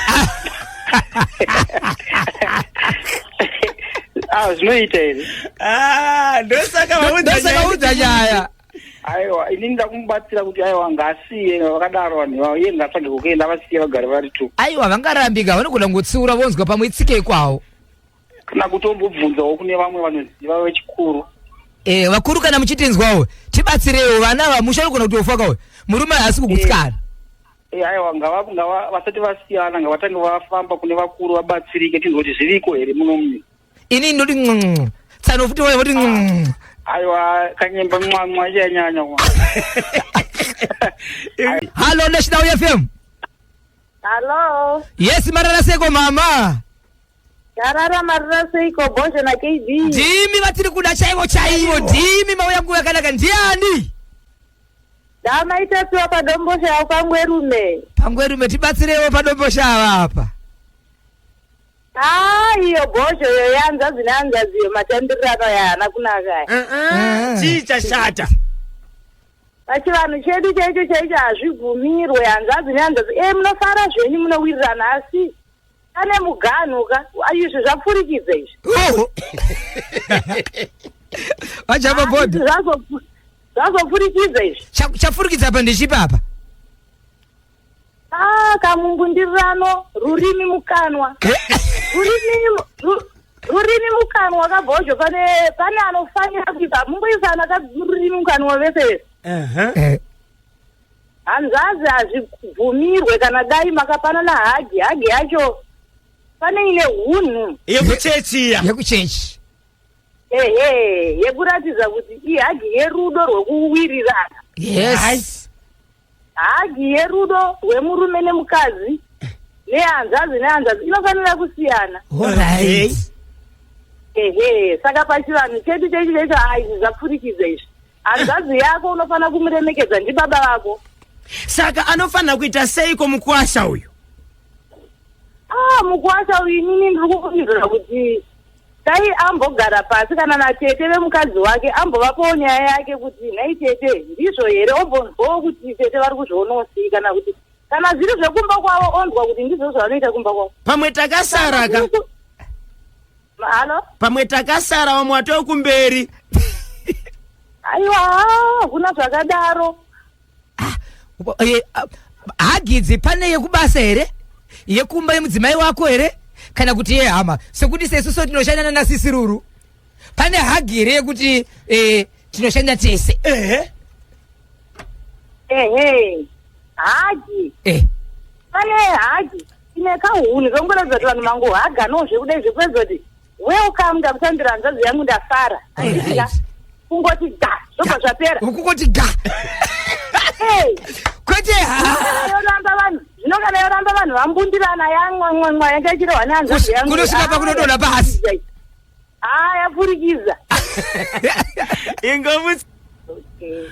Ah, zvinoita here? Ah, ndosaka vaudza Ndosaka nyaya. udza nyaya. Aiwa, inini ndakumubatsira kuti aiwa ngaasiye vakadaro vanhu ivavo, iye ngaatsvage kwekuenda vasiye vagare vari two. Aiwa vangarambika vanogona kungotsiura vonzwa pamwe itsike kwawo. Kana kutombobvunzawo kune vamwe vanoziva vechikuru. Eh, vakuru kana muchitinzwawo tibatsireiwo vana ava musha unogona kutofaka uyu murume haasi kugutsikana. Eh, aiwa ngava ngava vasati vasiyana ngavatange vafamba kune vakuru vabatsirike tinzwe kuti zviriko here muno munyika. Ini ndoti nxnxnx tsano futi waya voti nxnxnx. Aiwa kanyemba nxanxa iyanyanya kwa. Hallo National FM. Hallo. Yes marara seko mama. Tarara marara seiko Bhozho na KB. Ndimi vatiri kuda chaivo chaivo ndimi mauya nguva yakanaka ndiani? Damaitasiwa padomboshava pangwerume. Pangwerume tibatsireiwo padomboshava apa. Ah, iyo bhozho iyo yehanzvadzi nehanzvadzi iyo matandirirano aya haana kunaka aya. Uh-uh, chii chashata Pachivanhu chedu chaicho chaicho hazvibvumirwe hanzvadzi nehanzvadzi. Eh, munofara zvenyu munowirirana asi pane muganhu ka. Izvi zvapfurikidza izvi. Oho. Vajamba bhodhi. Izvi zvazopfurikidza izvi. Chapfurikidza apa ndechipi apa? Ah, kamungundirirano rurimi mukanwa. Rurimi rurimi mukanwa kabhozho pane pane anofanira kuisa mungoisana ka rurimi mukanwa vese vese. Uh-huh. Eh. Hanzvadzi hazvibvumirwe kana dai makapanana hagi hagi yacho pane ine hunhu Yekuchechi iya. Yekuchechi. Ehe yekuratidza kuti ihagi yerudo rwekuwirirana. Yes. Hagi yerudo rwemurume nemukadzi nehanzvadzi nehanzvadzi inofanira kusiyana. Alright. Ehe, saka pachivanhu chedu chechi checho haa izvi zvapfurikidza izvi. Hanzvadzi yako unofanira kumuremekedza ndibaba vako. Saka anofanira kuita seiko mukuwasha uyu? Ah, mukuwasha uyu inini ndiri kufungidzira kuti dai ambogara pasi kana natete vemukadzi wake ambovapawo nyaya yake kuti nhai tete ndizvo here ombonzwawo kuti tete vari kuzvionawo sei kana kuti kana zviri zvekumba kwavo onzwa kuti ndizvo zvavanoita kumba kwavo. Pamwe takasara ka. Halo? Pamwe takasara vamwe watove kumberi. Aiwa, hakuna zvakadaro. Eh, hagi idzi pane yekubasa here yekumba yemudzimai wako here kana kuti yehama sekuti sesuso tinoshandana nasisi ruru pane hagi here yekuti eh, tinoshanda tese ehe Ehe, hagi eh. pane hagi ine kahunhu kangoratidza kuti vanhu mangohaganawo zvekudai zvekuratidza kuti welcome ndakutambira hanzvadzi yangu ndafara handitika Alright. kungoti ga zvobva zvapera kungoti ga Hey, kwete ha yoramba vanhu zvino kana yoramba vanhu vambundirana yamwamwamwa yanga ichirohwa nehanzvadzi yangu Kunosvika pakunodonha pasi. haa yapfurikidza Ingomu okay.